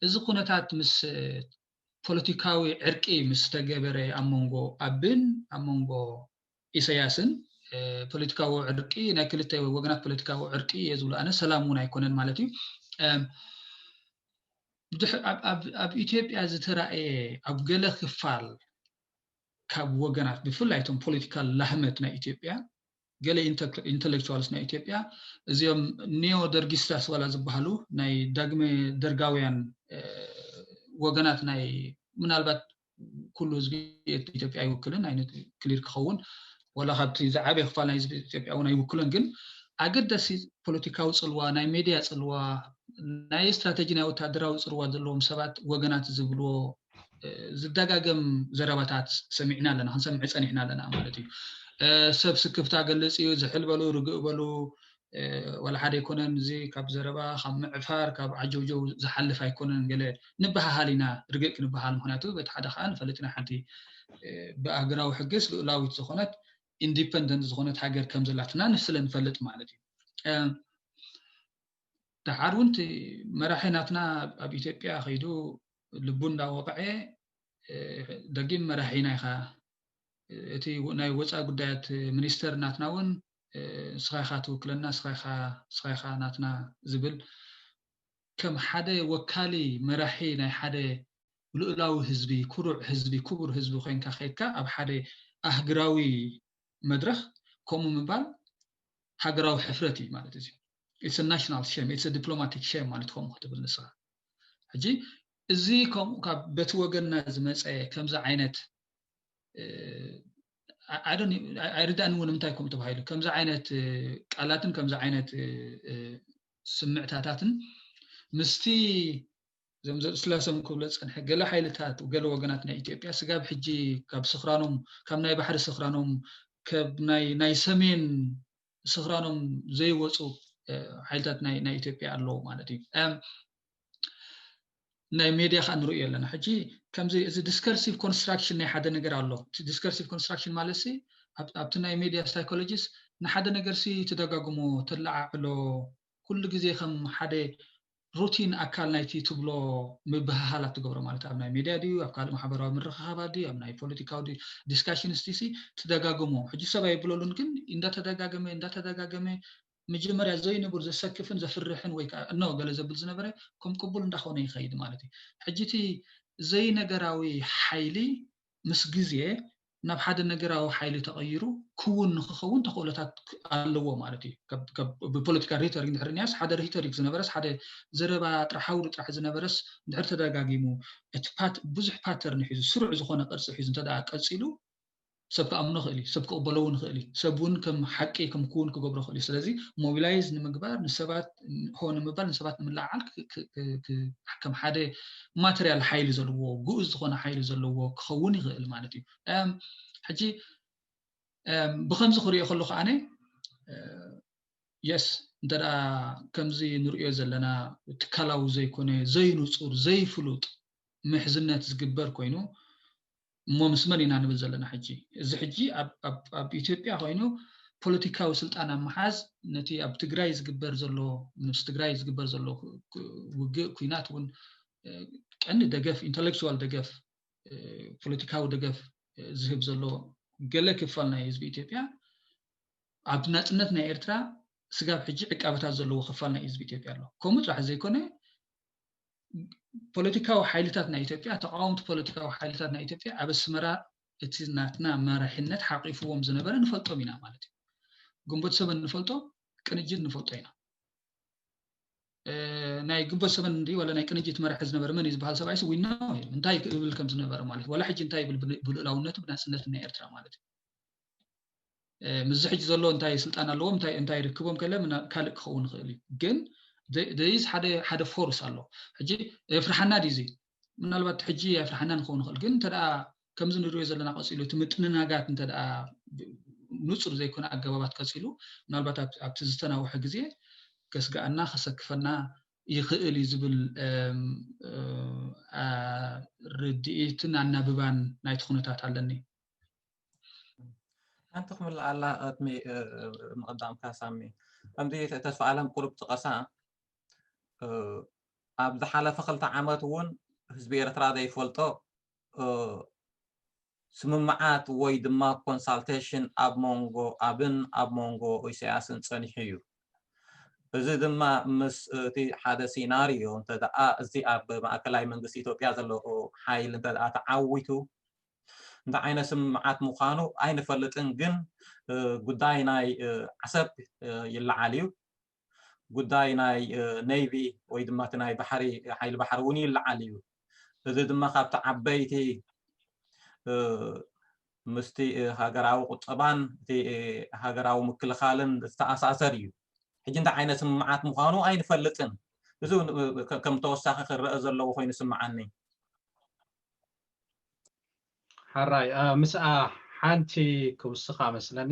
እዚ ኩነታት ምስ ፖለቲካዊ ዕርቂ ምስ ተገበረ ኣብ መንጎ ኣብን ኣብ መንጎ ኢሰያስን ፖለቲካዊ ዕርቂ ናይ ክልተ ወገናት ፖለቲካዊ ዕርቂ እየ ዝብሎ ኣነ፣ ሰላም እውን ኣይኮነን ማለት እዩ። ኣብ ኢትዮጵያ ዝተራእየ ኣብ ገለ ክፋል ካብ ወገናት ብፍላይ እቶም ፖለቲካል ላህመት ናይ ኢትዮጵያ ገለ ኢንተሌክቹዋልስ ናይ ኢትዮጵያ እዚኦም ኒዮ ደርጊስታስ ዋላ ዝበሃሉ ናይ ዳግመ ደርጋውያን ወገናት ናይ ምናልባት ኩሉ ህዝቢ ኢትዮጵያ ኣይውክልን ኣይነት ክሊር ክኸውን ዋላ ካብቲ ዝዓበየ ክፋል ናይ ህዝቢ ኢትዮጵያ እውን ኣይውክልን፣ ግን ኣገዳሲ ፖለቲካዊ ፅልዋ ናይ ሜድያ ፅልዋ ናይ ስትራተጂ ናይ ወታደራዊ ፅልዋ ዘለዎም ሰባት ወገናት ዝብልዎ ዝደጋገም ዘረባታት ሰሚዕና ኣለና፣ ክንሰምዕ ፀኒሕና ኣለና ማለት እዩ። ሰብ ስክፍታ ገልፅ እዩ፣ ዝሕል በሉ፣ ርግእ በሉ፣ ዋላ ሓደ ኣይኮነን። እዚ ካብ ዘረባ ካብ ምዕፋር ካብ ዓጀውጀው ዝሓልፍ ኣይኮነን። ገለ ንበሃሃል ኢና፣ ርግእ ክንበሃል፣ ምክንያቱ በቲ ሓደ ከዓ ንፈልጥ ኢና ሓንቲ ብኣህግራዊ ሕግስ ልኡላዊት ዝኾነት ኢንዲፐንደንት ዝኾነት ሃገር ከም ዘላትና ንስለ ንፈልጥ ማለት እዩ። ደሓር እውን እቲ መራሒ ናትና ኣብ ኢትዮጵያ ከይዱ ልቡ እንዳወቕዐ ደጊም መራሒና ኢኻ፣ እቲ ናይ ወፃኢ ጉዳያት ሚኒስተር ናትና እውን ንስኻ ኢኻ ትውክለና፣ ንስኻ ኢኻ ናትና ዝብል ከም ሓደ ወካሊ መራሒ ናይ ሓደ ልኡላዊ ህዝቢ፣ ኩሩዕ ህዝቢ፣ ክቡር ህዝቢ ኮይንካ ከይድካ ኣብ ሓደ ኣህግራዊ መድረኽ ከምኡ ምባል ሃገራዊ ሕፍረት እዩ ማለት እዩ። It's a national shame, it's a diplomatic shame ማለት ከምኡ ክትብል ንስኻ። ሕጂ እዚ ከምኡ ካብ በቲ ወገንና ዝመፀ ከምዚ ዓይነት ኣይርዳእን እውን ንምንታይ ከምኡ ተባሂሉ ከምዚ ዓይነት ቃላትን ከምዚ ዓይነት ስምዕታታትን ምስቲ እዞም ዘርእስላሰ ክብሎ ዝፀንሐ ገለ ሓይልታት ገለ ወገናት ናይ ኢትዮጵያ ስጋብ ሕጂ ካብ ስኽራኖም ካብ ናይ ባሕሪ ስኽራኖም ካብ ናይ ሰሜን ስኽራኖም ዘይወፁ ሓይልታት ናይ ኢትዮጵያ ኣለዉ ማለት እዩ። ናይ ሜድያ ከዓ ንርእዮ ኣለና። ሕጂ ከምዚ እዚ ዲስከርሲቭ ኮንስትራክሽን ናይ ሓደ ነገር ኣሎ። ዲስከርሲቭ ኮንስትራክሽን ማለት ኣብቲ ናይ ሜድያ ሳይኮሎጂስ ንሓደ ነገር ሲ ትደጋግሞ ተለዓዕሎ ኩሉ ግዜ ከም ሓደ ሩቲን ኣካል ናይቲ ትብሎ ምብህሃላት ትገብሮ ማለት ኣብ ናይ ሜድያ ድዩ ኣብ ካልእ ማሕበራዊ ምርኽኻባት ድዩ ኣብ ናይ ፖለቲካዊ ዲስካሽንስ ሲ ትደጋግሞ። ሕጂ ሰብ ኣይብለሉን ግን እንዳተደጋገመ እንዳተደጋገመ መጀመርያ ዘይንቡር ዘሰክፍን ዘፍርሕን ወይ ከዓ እኖ ገለ ዘብል ዝነበረ ከም ቅቡል እንዳኾነ ይኸይድ ማለት እዩ። ሕጂ እቲ ዘይነገራዊ ሓይሊ ምስ ግዜ ናብ ሓደ ነገራዊ ሓይሊ ተቐይሩ ክውን ንክኸውን ተኽእሎታት ኣለዎ ማለት እዩ። ብፖለቲካ ሪቶሪክ እንድሕርንያስ ሓደ ሪቶሪክ ዝነበረስ ሓደ ዘረባ ጥራሕ ኣውሩ ጥራሕ ዝነበረስ እንድሕር ተደጋጊሙ እቲ ብዙሕ ፓተርን ሒዙ ስሩዕ ዝኾነ ቅርፂ ሒዙ እንተ ቀፂሉ ሰብ ክኣምኖ ክእል እዩ፣ ሰብ ክቕበሎ እውን ክእል እዩ፣ ሰብ እውን ከም ሓቂ ከም ክውን ክገብሮ ክእል እዩ። ስለዚ ሞቢላይዝ ንምግባር ንሰባት ሆ ንምባል ንሰባት ንምልዓል ከም ሓደ ማተርያል ሓይሊ ዘለዎ ግኡዝ ዝኾነ ሓይሊ ዘለዎ ክኸውን ይኽእል ማለት እዩ። ሕጂ ብከምዚ ክሪኦ ከሎ ከዓነ የስ እንተ ከምዚ ንሪኦ ዘለና ትካላዊ ዘይኮነ ዘይንፁር ዘይፍሉጥ ምሕዝነት ዝግበር ኮይኑ እሞ ምስ መን ኢና ንብል ዘለና ሕጂ? እዚ ሕጂ ኣብ ኢትዮጵያ ኮይኑ ፖለቲካዊ ስልጣን ኣብ ምሓዝ ነቲ ኣብ ትግራይ ዝግበር ዘሎ ምስ ትግራይ ዝግበር ዘሎ ውግእ ኩናት እውን ቀንዲ ደገፍ ኢንተሌክቹዋል ደገፍ ፖለቲካዊ ደገፍ ዝህብ ዘሎ ገለ ክፋል ናይ ህዝቢ ኢትዮጵያ ኣብ ናፅነት ናይ ኤርትራ ስጋብ ሕጂ ዕቃበታት ዘለዎ ክፋል ናይ ህዝቢ ኢትዮጵያ ኣሎ። ከምኡ ጥራሕ ዘይኮነ ፖለቲካዊ ሓይልታት ናይ ኢትዮጵያ ተቃወምቲ ፖለቲካዊ ሓይልታት ናይ ኢትዮጵያ ኣብ ኣስመራ እቲ ናትና መራሒነት ሓቂፍዎም ዝነበረ ንፈልጦም ኢና ማለት እዩ። ግንቦት ሰበን ንፈልጦ፣ ቅንጅት ንፈልጦ ኢና። ናይ ግንቦት ሰበን እንዲ ዋላ ናይ ቅንጅት መራሒ ዝነበረ መን እዩ ዝበሃል ሰብኣይ ስ ዊና እንታይ ክብል ከም ዝነበረ ማለት ዋላ ሕጂ እንታይ ይብል ብልእላውነቱ ብናፅነት ናይ ኤርትራ ማለት እዩ። ምስዚ ሕጂ ዘሎ እንታይ ስልጣን ኣለዎም እንታይ ርክቦም ከለ ካልእ ክኸውን ይኽእል እዩ። ግን ደይስ ሓደ ሓደ ፎርስ ኣሎ። ሕጂ የፍርሓና ድዩ እዚ? ምናልባት ሕጂ የፍርሓና ንኸውን ንኽእል፣ ግን እንተ ደኣ ከምዚ ንሪኦ ዘለና ቀጺሉ እቲ ምጥንናጋት እንተ ደኣ ንጹር ዘይኮነ ኣገባባት ቀጺሉ፣ ምናልባት ኣብቲ ዝተናውሐ ግዜ ከስግኣና ከሰክፈና ይኽእል እዩ ዝብል ርድኢትን ኣናብባን ናይቲ ኩነታት ኣለኒ። ሓንቲ ክምልኣላ ቅድሚ ምቕዳምካ ሳሚ፣ ከምዚ ተስፋ ኣለም ቁሩብ ጥቐሳ፣ ኣብ ዝሓለፈ ክልተ ዓመት እውን ህዝቢ ኤርትራ ዘይፈልጦ ስምምዓት ወይ ድማ ኮንሳልቴሽን ኣብ መንጎ ኣብን ኣብ መንጎ ኢሳያስን ጸኒሑ እዩ። እዚ ድማ ምስ እቲ ሓደ ሲናሪዮ እንተ ደኣ እዚ ኣብ ማእከላይ መንግስቲ ኢትዮጵያ ዘሎ ሓይሊ እንተ ደኣ ተዓዊቱ እንታይ ዓይነት ስምምዓት ምዃኑ ኣይንፈልጥን፣ ግን ጉዳይ ናይ ዓሰብ ይለዓል እዩ። ጉዳይ ናይ ኔቪ ወይ ድማ እቲ ናይ ባሕሪ ሓይሊ ባሕሪ እውን ይለዓል እዩ። እዚ ድማ ካብቲ ዓበይቲ ምስቲ ሃገራዊ ቁጠባን እቲ ሃገራዊ ምክልኻልን ዝተኣሳሰር እዩ። ሕጂ እንታይ ዓይነት ስምምዓት ምዃኑ ኣይንፈልጥን። እዚ ከም ተወሳኺ ክረአ ዘለዎ ኮይኑ ስምዓኒ። ሓራይ ምስኣ ሓንቲ ክውስኻ መስለኒ፣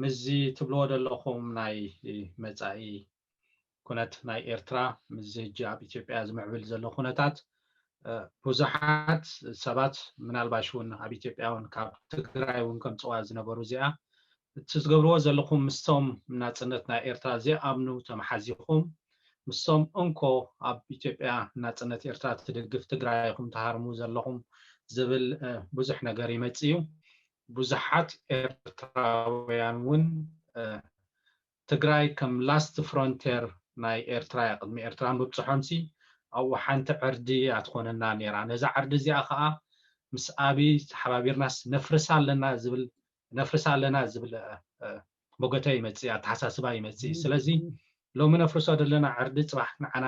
ምስዚ ትብልዎ ዘለኹም ናይ መጻኢ ኩነት ናይ ኤርትራ፣ ምስዚ ሕጂ ኣብ ኢትዮጵያ ዝምዕብል ዘሎ ኩነታት፣ ብዙሓት ሰባት ምናልባሽ እውን ኣብ ኢትዮጵያ እውን ካብ ትግራይ እውን ከምፅዋ ዝነበሩ እዚኣ እቲ ዝገብርዎ ዘለኹም ምስቶም ናፅነት ናይ ኤርትራ ዘይኣምኑ ተመሓዚኹም ምስቶም እንኮ ኣብ ኢትዮጵያ ናፅነት ኤርትራ ትድግፍ ትግራይ ኢኹም ትሃርሙ ዘለኹም ዝብል ብዙሕ ነገር ይመፅእ እዩ። ብዙሓት ኤርትራውያን እውን ትግራይ ከም ላስት ፍሮንቴር ናይ ኤርትራ እያ። ቅድሚ ኤርትራ ምብፅሖምሲ ኣብኡ ሓንቲ ዕርዲ እያ ትኾነና ነይራ። ነዛ ዕርዲ እዚኣ ከዓ ምስ ኣብይ ተሓባቢርናስ ነፍርሳ ኣለና ዝብል ነፍርሳ ኣለና ዝብል መጎተ ይመፅእ፣ ኣተሓሳስባ ይመፅእ። ስለዚ ሎሚ ነፍርሶ ዘለና ዕርዲ ፅባሕ ንዓና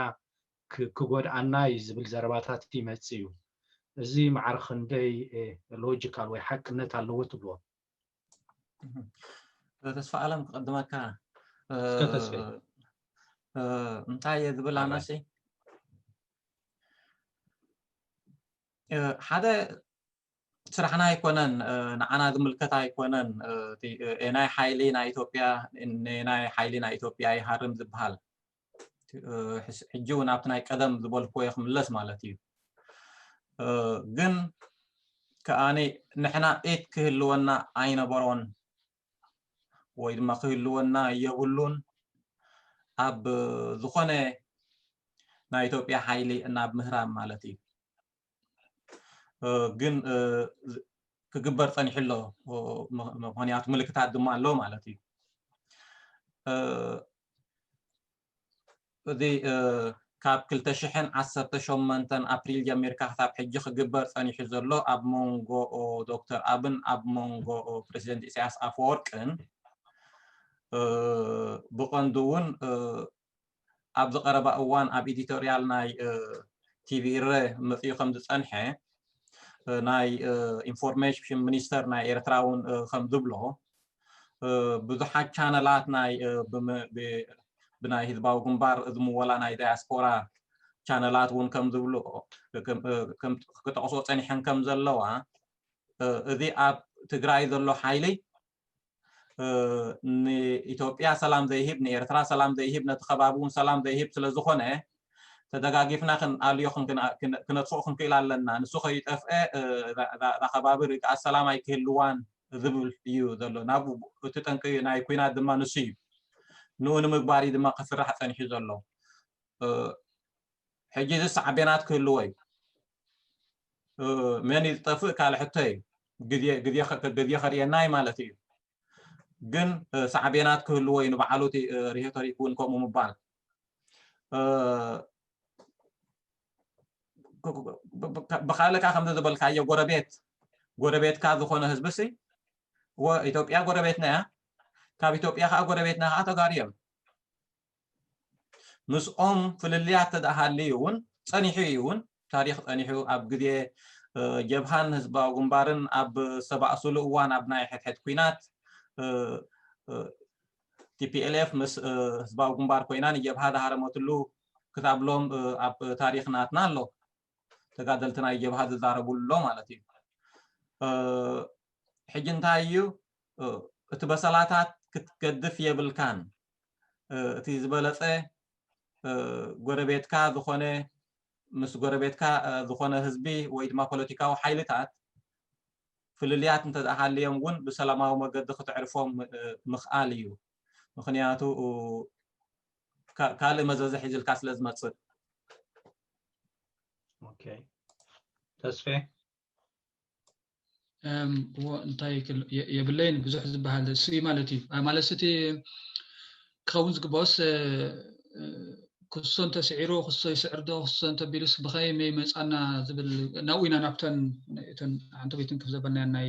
ክጎድኣና እዩ ዝብል ዘረባታት ይመፅእ እዩ። እዚ ማዕረ ክንደይ ሎጂካል ወይ ሓቅነት ኣለዎ ትብልዎ? ተስፋ ኣለም ክቐድመካ። እንታይ እየ ዝብል ኣነሲ ሓደ ስራሕና ኣይኮነን፣ ንዓና ዝምልከት ኣይኮነን፣ ናይ ሓይሊ ናይ ኢትዮጵያ ናይ ሓይሊ ናይ ኢትዮጵያ ይሃርም ዝበሃል። ሕጂ እውን ኣብቲ ናይ ቀደም ዝበልክዎ ክምለስ ማለት እዩ። ግን ከኣኒ ንሕና ኢድ ክህልወና ኣይነበሮን ወይ ድማ ክህልወና የብሉን ኣብ ዝኾነ ናይ ኢትዮጵያ ሓይሊ ናብ ምህራም ማለት እዩ። ግን ክግበር ጸኒሑ ኣሎ። ምክንያቱ ምልክታት ድማ ኣሎ ማለት እዩ። እዚ ካብ ክልተ ሽሕን ዓሰርተ ሸሞንተን ኣፕሪል ጀሚርካ ክሳብ ሕጂ ክግበር ጸኒሑ ዘሎ ኣብ መንጎ ዶክተር ኣብን ኣብ መንጎ ፕሬዚደንት ኢሳያስ ኣፈወርቅን ብቐንዱ እውን ኣብዚ ቀረባ እዋን ኣብ ኤዲቶሪያል ናይ ቲቪ ኢረ መፅኡ ከም ዝፀንሐ ናይ ኢንፎርሜሽን ሚኒስተር ናይ ኤርትራ እውን ከም ዝብሎ ብዙሓት ቻነላት ናይ ብናይ ህዝባዊ ግንባር ዝምወላ ናይ ዳያስፖራ ቻነላት እውን ከም ዝብሎ ክጠቕሶ ፀኒሐን ከም ዘለዋ እዚ ኣብ ትግራይ ዘሎ ሓይሊ ንኢትዮጵያ ሰላም ዘይህብ ንኤርትራ ሰላም ዘይህብ ነቲ ከባቢ እውን ሰላም ዘይህብ ስለዝኾነ ተደጋጊፍና ክንኣልዮ ክነጥፍኦ ክንክእል ኣለና። ንሱ ከይጠፍአ እዛ ከባቢ ርግኣት ሰላም ኣይክህልዋን ዝብል እዩ ዘሎ። ናብ እቲ ጠንቂ ናይ ኩናት ድማ ንሱ እዩ። ንኡ ንምግባር እዩ ድማ ክስራሕ ፀኒሑ ዘሎ። ሕጂ እዚ ሳዕቤናት ክህልዎ እዩ። መን እዩ ዝጠፍእ ካልእ ሕቶ እዩ። ግዜ ከርእየና እዩ ማለት እዩ። ግን ሳዕቤናት ክህልዎ እዩ ንባዕሉ እቲ ሪሄቶሪክ እውን ከምኡ ምባል ብካልእ ከዓ ከምዚ ዝበልካዮ ጎረቤት ጎረቤትካ ዝኾነ ህዝቢ ሲ ኢትዮጵያ ጎረቤትና እያ። ካብ ኢትዮጵያ ከዓ ጎረቤትና ከዓ ተጋሩ እዮም። ምስኦም ፍልልያት ተደኣ ሃልዩ እውን ፀኒሑ እዩ እውን ታሪክ ፀኒሑ ኣብ ግዜ ጀብሃን ህዝባዊ ግንባርን ኣብ ዝተባእሱሉ እዋን ኣብ ናይ ሕድሕድ ኩናት ቲ ፒ ኤል ኤፍ ምስ ህዝባዊ ግንባር ኮይና ንጀብሃ ዝሃረመትሉ ክታብሎም ኣብ ታሪኽ ናትና ኣሎ። ተጋደልቲ ናይ ጀብሃ ዝዛረብሉ ኣሎ ማለት እዩ። ሕጂ እንታይ እዩ እቲ በሰላታት ክትገድፍ የብልካን። እቲ ዝበለፀ ጎረቤትካ ዝኾነ ምስ ጎረቤትካ ዝኾነ ህዝቢ ወይ ድማ ፖለቲካዊ ሓይልታት ፍልልያት እንተዝኣሃልዮም እውን ብሰላማዊ መገዲ ክትዕርፎም ምኽኣል እዩ። ምኽንያቱ ካልእ መዘዘ ሒዝልካ ስለ ዝመፅእ። ተስፌ እንታይ የብለይን ብዙሕ ዝበሃል እሱ ማለት እዩ። ማለት እቲ ክኸውን ዝግባኦስ ክሶ እንተስዒሩ ክሶ ይስዕር ዶ ክሶ እንተቢሉስ ብኸመይ መፃና ዝብል ናብኡ ኢና ናብተን እተን ሓንቲ ቤትን ክፍ ዘበልናያ ናይ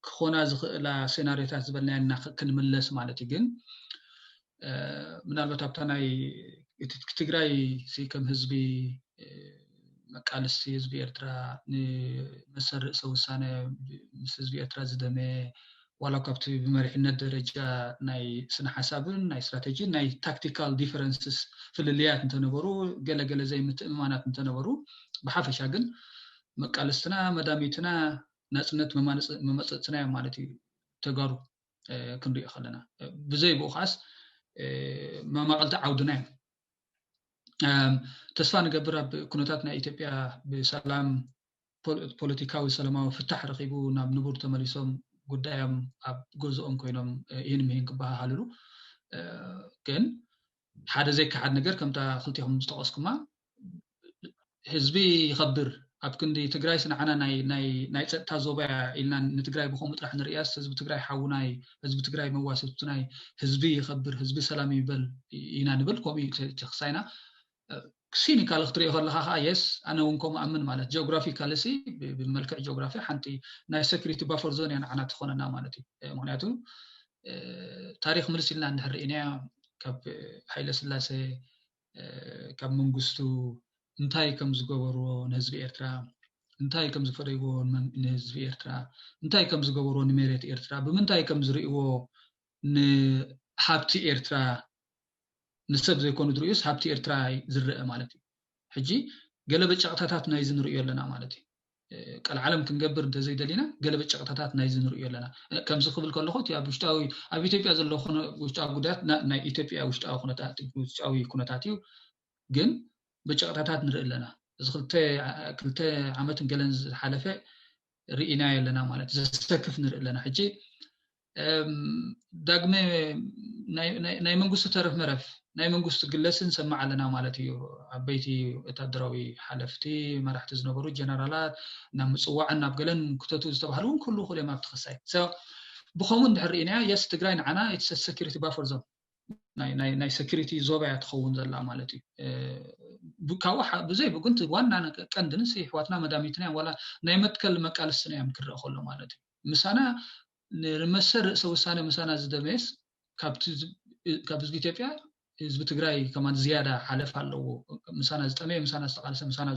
ክኾና ዝኽእላ ሴናሪዮታት ዝበልናያ እና ክንምለስ ማለት እዩ። ግን ምናልባት ኣብታ ናይ ትግራይ ከም ህዝቢ መቃልስቲ ህዝቢ ኤርትራ ንመሰል ርእሰ ውሳነ ምስ ህዝቢ ኤርትራ ዝደመ ዋላ ካብቲ ብመሪሕነት ደረጃ ናይ ስነ ሓሳብን ናይ ስትራቴጂን ናይ ታክቲካል ዲፈረንስስ ፍልልያት እንተነበሩ ገለገለ ዘይምትእምማናት እንተነበሩ ብሓፈሻ ግን መቃልስትና መዳሚትና ናፅነት መማፀፅትና እዮም ማለት እዩ ተጋሩ ክንሪኦ ከለና ብዘይ ብኡ ከዓስ መማቐልቲ ዓውድና እዮም። ተስፋ ንገብር ኣብ ኩነታት ናይ ኢትዮጵያ ብሰላም ፖለቲካዊ ሰላማዊ ፍታሕ ረኺቡ ናብ ንቡር ተመሊሶም ጉዳዮም ኣብ ገዝኦም ኮይኖም ይህን ምሂን ክበሃሃልሉ ግን ሓደ ዘይከሓድ ነገር ከምታ ክልቲኹም ዝጠቐስኩማ ህዝቢ ይኸብር ኣብ ክንዲ ትግራይስ ንዓና ናይ ጸጥታ ዞባ ኢልና ንትግራይ ብኸምኡ ጥራሕ ንርእያስ ህዝቢ ትግራይ ሓውናይ ህዝቢ ትግራይ መዋስብትናይ ህዝቢ ይኸብር ህዝቢ ሰላም ይበል ኢና ንብል ከምኡ ክሳይና ሲኒካል ክትሪኦ ከለካ ከዓ የስ ኣነ እውን ከምኡ ኣምን ማለት ጂኦግራፊካል ሲ ብመልክዕ ጂኦግራፊ ሓንቲ ናይ ሴኩሪቲ ባፈር ዞን እያ ንዓና ትኾነና ማለት እዩ ምክንያቱ ታሪክ ምልስ ኢልና እንድሕር ርኢናያ ካብ ሃይለ ስላሴ ካብ መንግስቱ እንታይ ከም ዝገበርዎ ንህዝቢ ኤርትራ እንታይ ከም ዝፈደይዎ ንህዝቢ ኤርትራ እንታይ ከም ዝገበርዎ ንመሬት ኤርትራ ብምንታይ ከም ዝርእይዎ ንሃብቲ ኤርትራ ንሰብ ዘይኮኑ ዝርእዩስ ሃብቲ ኤርትራ ዝረአ ማለት እዩ ሕጂ ገለ በጨቕታታት ናይዚ ንርእዮ ኣለና ማለት እዩ ቀልዓለም ክንገብር እንተዘይደሊና ገለ በጨቕታታት ናይዚ ንርእዮ ኣለና ከምዚ ክብል ከለኹ እቲ ኣብ ውሽጣዊ ኣብ ኢትዮጵያ ዘሎ ውሽጣዊ ጉዳያት ናይ ኢትዮጵያ ውሽጣዊ ኩነታት ውሽጣዊ ኩነታት እዩ ግን በጨቕታታት ንርኢ ኣለና እዚ ክልተ ዓመትን ገለን ዝሓለፈ ርኢና ኣለና ማለት ዘስተክፍ ንርኢ ኣለና ሕጂ ዳግመ ናይ መንግስቱ ተረፍ መረፍ ናይ መንግስቱ ግለስ ንሰማዕ ኣለና ማለት እዩ ዓበይቲ ወታደራዊ ሓለፍቲ መራሕቲ ዝነበሩ ጀነራላት ናብ ምፅዋዕን ናብ ገለን ክተቱ ዝተባህሉ እውን ኩሉ ክልኦም ኣብቲ ክሳይ ብከምኡ እንድሕር ርኢናያ የስ ትግራይ ንዓና ሴኪሪቲ ባፈር ዞን ናይ ሴኪሪቲ ዞባ እያ ትኸውን ዘላ ማለት እዩ ካብኡ ብዘይ ብጉንቲ ዋና ቀንዲ ንስ ይሕዋትና መዳሚትና ዋላ ናይ መትከል መቃልስትና እዮም ክረአ ከሎ ማለት እዩ ምሳና ንመሰል ርእሰ ውሳነ ምሳና ዝደመየስ ካብ ህዝቢ ኢትዮጵያ ህዝቢ ትግራይ ከማን ዝያዳ ሓለፍ ኣለዎ ምሳና ዝጠመየ ምሳና ዝተቃለሰ ምሳና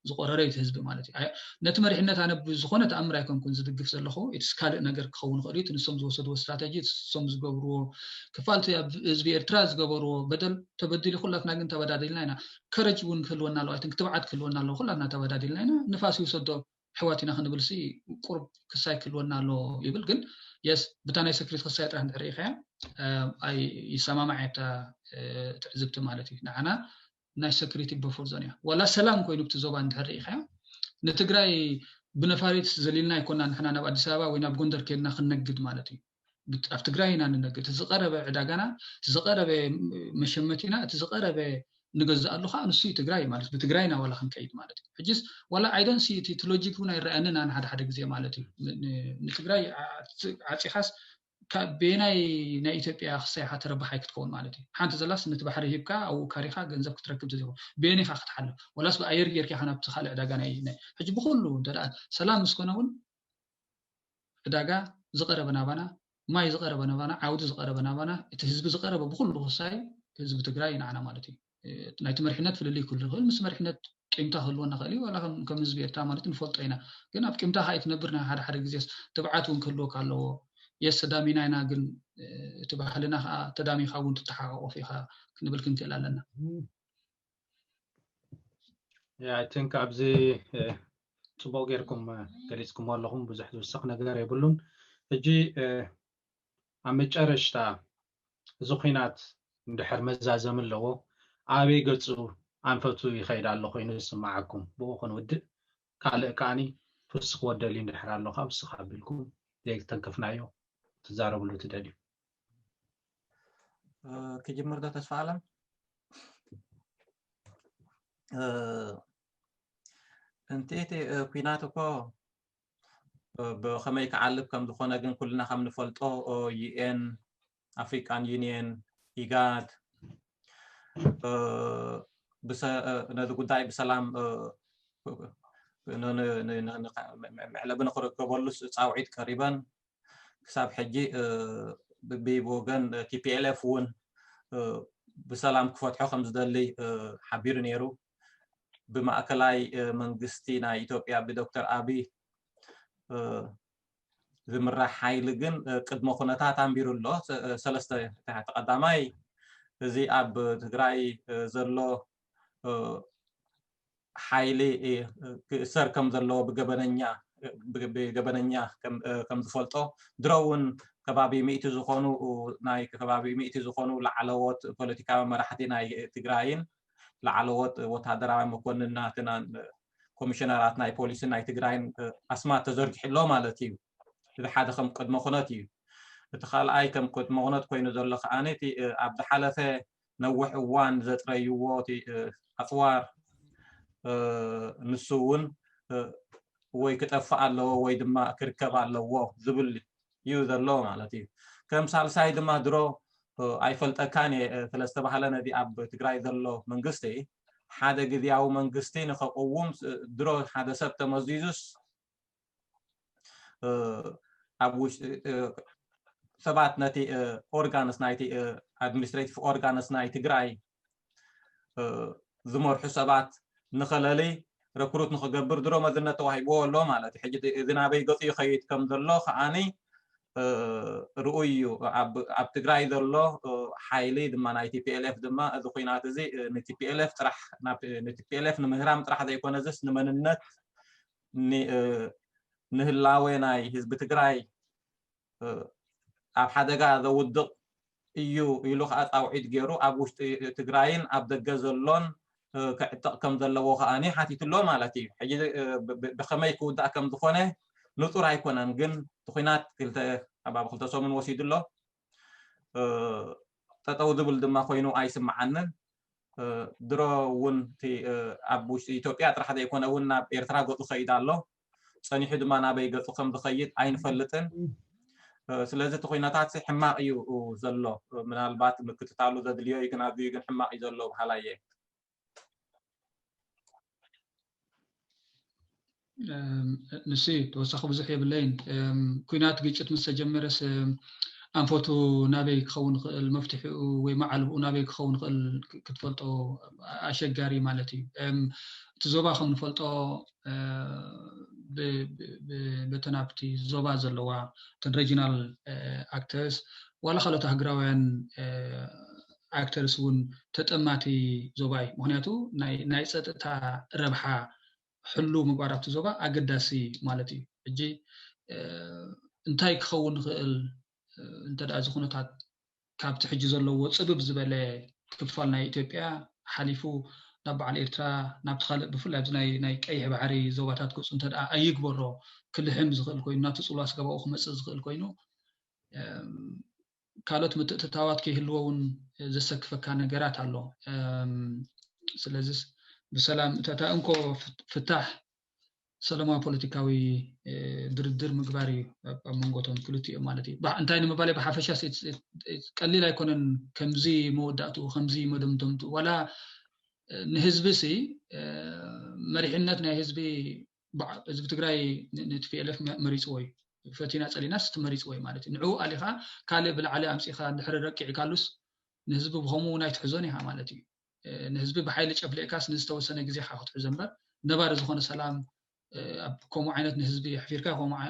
ዝቆረረ እቲ ህዝቢ ማለት እዩ ነቲ መሪሕነት ኣነ ብዝኮነ ተኣምር ኣይኮንኩን ዝድግፍ ዘለኹ ኢትስ ካልእ ነገር ክኸውን ይኽእል እዩ ንሶም ዝወሰድዎ ስትራተጂ ንሶም ዝገብርዎ ክፋልቲ ኣብ ህዝቢ ኤርትራ ዝገበርዎ በደል ተበዲሉ ኩላትና ግን ተበዳዲልና ኢና ከረጅ እውን ክህልወና ኣለዎ ኣይትን ክትብዓት ክህልወና ኣለዎ ኩላትና ተበዳዲልና ኢና ንፋስ ይውሰዶ ኣሕዋት ኢና ክንብል ሲ ቁሩብ ክሳይ ክህልወና ኣሎ ይብል ግን የስ ብታ ናይ ሰክሪት ክሳይ ጥራሕ እንድሕር ርኢኻያ ይሰማማዕ እያ እታ ትዕዝብቲ ማለት እዩ ንዓና ናይ ሰክሪቲ በፎር ዞን እያ ዋላ ሰላም ኮይኑ ብቲ ዞባ እንድሕር ርኢኻያ ንትግራይ ብነፋሪት ዘሊልና ኣይኮና ንሕና ናብ ኣዲስ ኣበባ ወይ ናብ ጎንደር ከድና ክንነግድ ማለት እዩ ኣብ ትግራይ ኢና ንነግድ እቲ ዝቀረበ ዕዳጋና እቲ ዝቀረበ መሸመቲና እቲ ዝቀረበ ንገዝኣሉ ከዓ ንሱ ትግራይ ማለት ብትግራይና ዋላ ክንከይድ ማለት እዩ ሕጅስ ዋላ ኣይዶን ሲ እቲ ሎጂክ እውን ኣይረኣየንን ኣነ ሓደ ሓደ ግዜ ማለት እዩ ንትግራይ ዓፂኻስ ቤናይ ናይ ኢትዮጵያ ክሳይ ኢኻ ተረባሓይ ክትከውን ማለት እዩ ሓንቲ ዘላስ ነቲ ባሕሪ ሂብካ ኣብኡ ካሪኻ ገንዘብ ክትረክብ ተዘይኮ ቤኒ ኢኻ ክትሓልፍ ወላስ ብኣየር ጌርካ ኢኻ ናብቲ ካልእ ዕዳጋ ናይ ሕጂ ብኩሉ እንተ ሰላም ምስኮነ እውን ዕዳጋ ዝቐረበ ናባና ማይ ዝቐረበ ናባና ዓውዲ ዝቐረበ ናባና እቲ ህዝቢ ዝቐረበ ብኩሉ ክሳይ ህዝቢ ትግራይ ንዓና ማለት እዩ ናይቲ መሪሕነት ፍልልይ ክህሉ ይኽእል ምስ መሪሕነት ቂምታ ክህልወና ክእል እዩ ዋላ ከም ህዝቢ ኤርትራ ማለት ንፈልጦ ኢና ግን ኣብ ቂምታ ከኣ ትነብር ናይ ሓደ ሓደ ግዜስ ትብዓት እውን ክህልወካ ኣለዎ የስ ተዳሚና ኢና፣ ግን እቲ ባህልና ከዓ ተዳሚኻ እውን ትተሓቋቆፍ ኢኻ ክንብል ክንክእል ኣለና። Yeah, I think ኣብዚ ጽቡቅ ጌርኩም ገሊጽኩም ኣለኹም። ብዙሕ ዝውሰኽ ነገር የብሉን። ሕጂ ኣብ መጨረሽታ እዚ ኹናት እንድሕር መዛዘሚ ኣለዎ፣ ኣበይ ገጹ ኣንፈቱ ይኸይድ ኣሎ ኮይኑ ዝስምዓኩም፣ ብኡ ክንውድእ። ካልእ ከዓኒ ፍስኽ ወደሊ እንድሕር ኣሎ ካብ እስኻ ኣቢልኩም ዘይተንከፍናዮ ትዛረብሉ ትደልዩ። ክጅምር ዶ ተስፋ ኣለም? እንት እቲ ኩናት እኮ ብኸመይ ክዓልብ ከም ዝኾነ ግን ኩልና ከም ንፈልጦ ዩኤን፣ ኣፍሪካን ዩኒየን፣ ኢጋድ ነዚ ጉዳይ ብሰላም መዕለቢ ንክርከበሉ ፃውዒት ቀሪበን ክሳብ ሕጂ ብወገን ቲፒኤልኤፍ እውን ብሰላም ክፈትሖ ከም ዝደሊ ሓቢሩ ነይሩ። ብማእከላይ መንግስቲ ናይ ኢትዮጵያ ብዶክተር ኣብይ ዝምራሕ ሓይሊ ግን ቅድመ ኩነታት ኣንቢሩ ኣሎ። ሰለስተ ተሓቲ። ቀዳማይ፣ እዚ ኣብ ትግራይ ዘሎ ሓይሊ ክእሰር ከም ዘለዎ ብገበነኛ ብገበነኛ ከም ዝፈልጦ፣ ድሮ እውን ከባቢ ሚእቲ ዝኾኑ ናይ ከባቢ ሚእቲ ዝኾኑ ላዕለዎት ፖለቲካዊ መራሕቲ ናይ ትግራይን ላዕለዎት ወታደራዊ መኮንናትናን ኮሚሽነራት ናይ ፖሊስን ናይ ትግራይን ኣስማት ተዘርጊሑ ኣሎ ማለት እዩ። እዚ ሓደ ከም ቅድመ ኩነት እዩ። እቲ ካልኣይ ከም ቅድመ ኩነት ኮይኑ ዘሎ ከዓኒ እቲ ኣብ ዝሓለፈ ነዊሕ እዋን ዘጥረይዎ እቲ ኣፅዋር ንሱ እውን ወይ ክጠፍእ ኣለዎ ወይ ድማ ክርከብ ኣለዎ ዝብል እዩ ዘሎ ማለት እዩ። ከም ሳልሳይ ድማ ድሮ ኣይፈልጠካን እየ ስለዝተባሃለ ነዚ ኣብ ትግራይ ዘሎ መንግስቲ ሓደ ግዝያዊ መንግስቲ ንኸቅውም ድሮ ሓደ ሰብ ተመዚዙስ ኣብ ውሽጢ ሰባት ነቲ ኦርጋንስ ናይቲ ኣድሚኒስትሬቲቭ ኦርጋንስ ናይ ትግራይ ዝመርሑ ሰባት ንኸለሊ ረክሩት ንኽገብር ድሮ መዝነት ተዋሂብዎ ኣሎ ማለት እዩ። ሕጂ እዚ ናበይ ገፁ ይኸይድ ከም ዘሎ ከዓኒ ርኡይ እዩ። ኣብ ትግራይ ዘሎ ሓይሊ ድማ ናይ ቲፒኤልኤፍ ድማ እዚ ኩናት እዚ ንቲፒኤልኤፍ ጥራሕ ንቲፒኤልኤፍ ንምህራም ጥራሕ ዘይኮነ ዝስ ንመንነት ንህላዌ ናይ ህዝቢ ትግራይ ኣብ ሓደጋ ዘውድቕ እዩ ኢሉ ከዓ ፃውዒት ገይሩ ኣብ ውሽጢ ትግራይን ኣብ ደገ ዘሎን ክዕጠቕ ከም ዘለዎ ከዓኒ ሓቲትሎ ማለት እዩ። ሕጂ ብኸመይ ክውዳእ ከም ዝኾነ ንፁር ኣይኮነን፣ ግን እቲ ኩናት ክልተ ኣባብ ክልተ ሰሙን ወሲዱ ኣሎ። ጠጠው ዝብል ድማ ኮይኑ ኣይስምዓንን። ድሮ እውን እቲ ኣብ ውሽጢ ኢትዮጵያ ጥራሕ ዘይኮነ እውን ናብ ኤርትራ ገፁ ከይድ ኣሎ። ፀኒሑ ድማ ናበይ ገፁ ከም ዝኸይድ ኣይንፈልጥን። ስለዚ እቲ ኩነታት ሕማቕ እዩ ዘሎ። ምናልባት ምክትታሉ ዘድልዮ እዩ፣ ግን ኣዝዩ ግን ሕማቕ እዩ ዘሎ በሃላይ እየ። ንሱ ተወሳኺ ብዙሕ የብለይን። ኩናት ግጭት ምስ ተጀመረስ ኣንፈቱ ናበይ ክኸውን ይኽእል፣ መፍትሒኡ ወይ መዓልብኡ ናበይ ክኸውን ይኽእል ክትፈልጦ ኣሸጋሪ ማለት እዩ። እቲ ዞባ ከም ንፈልጦ በተን ኣብቲ ዞባ ዘለዋ እተን ሬጂናል ኣክተርስ ዋላ ካልኦት ኣህግራውያን ኣክተርስ እውን ተጠማቲ ዞባ እዩ። ምክንያቱ ናይ ፀጥታ ረብሓ ሕሉ ምግባር ኣብቲ ዞባ ኣገዳሲ ማለት እዩ። ሕጂ እንታይ ክኸውን ይኽእል እንተ እዚ ኩነታት ካብቲ ሕጂ ዘለዎ ፅብብ ዝበለ ክፋል ናይ ኢትዮጵያ ሓሊፉ ናብ በዓል ኤርትራ ናብቲ ካልእ ብፍላይ ኣብዚ ናይ ቀይሕ ባሕሪ ዞባታት ገፁ እንተ ኣይግበሮ ክልሕም ዝኽእል ኮይኑ ናብቲ ፅልዋ ስጋባኡ ክመፅእ ዝኽእል ኮይኑ ካልኦት ምትእትታዋት ከይህልዎ እውን ዘሰክፈካ ነገራት ኣሎ። ስለዚስ ብሰላም እታ እንኮ ፍታሕ ሰላማዊ ፖለቲካዊ ድርድር ምግባር እዩ ኣብ መንጎቶም ክልቲኦም ማለት እዩ። እንታይ ንምባል ብሓፈሻ ቀሊል ኣይኮነን። ከምዚ መወዳእትኡ ከምዚ መደምደምትኡ ዋላ ንህዝቢ ሲ መሪሕነት ናይ ህዝቢ ህዝቢ ትግራይ ንቲፒኤልኤፍ መሪፅዎ እዩ። ፈቲና ፀሊናስ እቲ መሪፅዎ እዩ ማለት እዩ። ንዕኡ ኣሊኻ ካልእ ብላዕሊ ኣምፂኻ እንድሕሪ ረቂዕካሉስ ንህዝቢ ብኸምኡ እውን ኣይትሕዞን ኢኻ ማለት እዩ። ንህዝቢ ብሓይሊ ጨፍሊቕካስ ንዝተወሰነ ግዜ ኢኻ ክትሕዞ እምበር ነባሪ ዝኾነ ሰላም ኣብ ከምኡ ዓይነት ንህዝቢ ኣሕፊርካ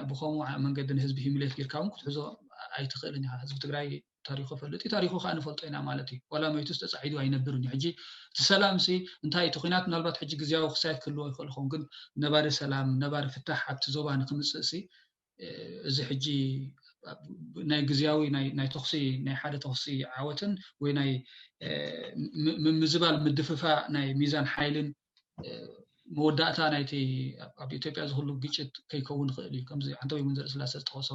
ብከምኡ መንገዲ ንህዝቢ ሂሚሌት ጌርካ እውን ክትሕዞ ኣይትኽእልን ኢኻ። ህዝቢ ትግራይ ታሪኹ ፈልጥ እዩ፣ ታሪኹ ከዓ ንፈልጦ ኢና ማለት እዩ። ዋላ መይቱስ ተፃዒዱ ኣይነብርን እዩ። ሕጂ እቲ ሰላም ሲ እንታይ እቲ ኩናት ምናልባት ሕጂ ግዜያዊ ክሳየት ክህልዎ ይኽእል ይኸውን፣ ግን ነባሪ ሰላም ነባሪ ፍታሕ ኣብቲ ዞባ ንክምፅእ ሲ እዚ ሕጂ ናይ ግዜያዊ ናይ ተኽሲ ናይ ሓደ ተኽሲ ዓወትን ወይ ናይ ምምዝባል ምድፍፋእ ናይ ሚዛን ሓይልን መወዳእታ ናይቲ ኣብ ኢትዮጵያ ዝህሉ ግጭት ከይከውን ይኽእል እዩ። ከምዚ ዓንተወይ መንዘር ስላሰ ዝጠቐሶ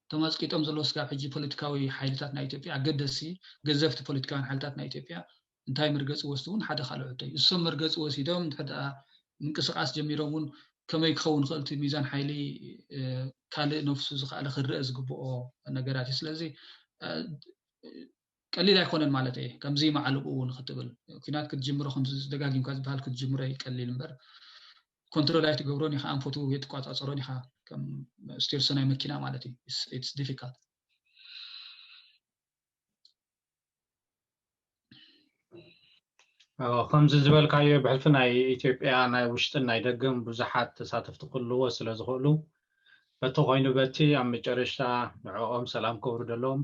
እቶም ኣፅቂጦም ዘለዉ ስጋብ ሕጂ ፖለቲካዊ ሓይልታት ናይ ኢትዮጵያ ኣገደሲ ገዘፍቲ ፖለቲካውያን ሓይልታት ናይ ኢትዮጵያ እንታይ መርገፂ ወስዱ እውን ሓደ ካልእ ሕቶ እዩ። እሶም መርገፂ ወሲዶም እንድሕር ደኣ ምንቅስቃስ ጀሚሮም እውን ከመይ ክኸውን ይኽእል እቲ ሚዛን ሓይሊ ካልእ ነፍሱ ዝኸኣለ ክረአ ዝግብኦ ነገራት እዩ። ስለዚ ቀሊል ኣይኮነን ማለት እየ። ከምዚ መዓልብኡ እውን ክትብል ኩናት ክትጅምሮ ከምዚ ደጋጊምካ ዝበሃል ክትጅምሮ እዩ ቀሊል እምበር ኮንትሮል ኣይትገብሮን ኢኻ፣ ኣንፈቱ የትቋፃፀሮን ኢኻ። ከም ስቴርሶ ናይ መኪና ማለት እዩ። It's difficult። ከምዚ ዝበልካዮ ብሕልፊ ናይ ኢትዮጵያ ናይ ውሽጥን ናይ ደገን ብዙሓት ተሳተፍቲ ክህልዎ ስለ ዝኽእሉ በቲ ኮይኑ በቲ ኣብ መጨረሽታ ንዕኦም ሰላም ከውርደሎም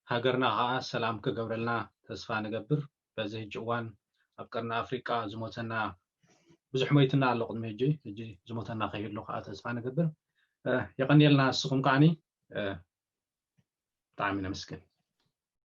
ሃገርና ከዓ ሰላም ክገብረልና ተስፋ ንገብር። በዚ ሕጂ እዋን ኣብ ቀርኒ ኣፍሪቃ ዝሞተና ብዙሕ ሞይትና ኣሎ ቅድሚ ሕጂ፣ ሕጂ ዝሞተና ከይህሉ ከዓ ተስፋ ንገብር። የቐንየልና። ንስኹም ከዓኒ ብጣዕሚ ነመስግን።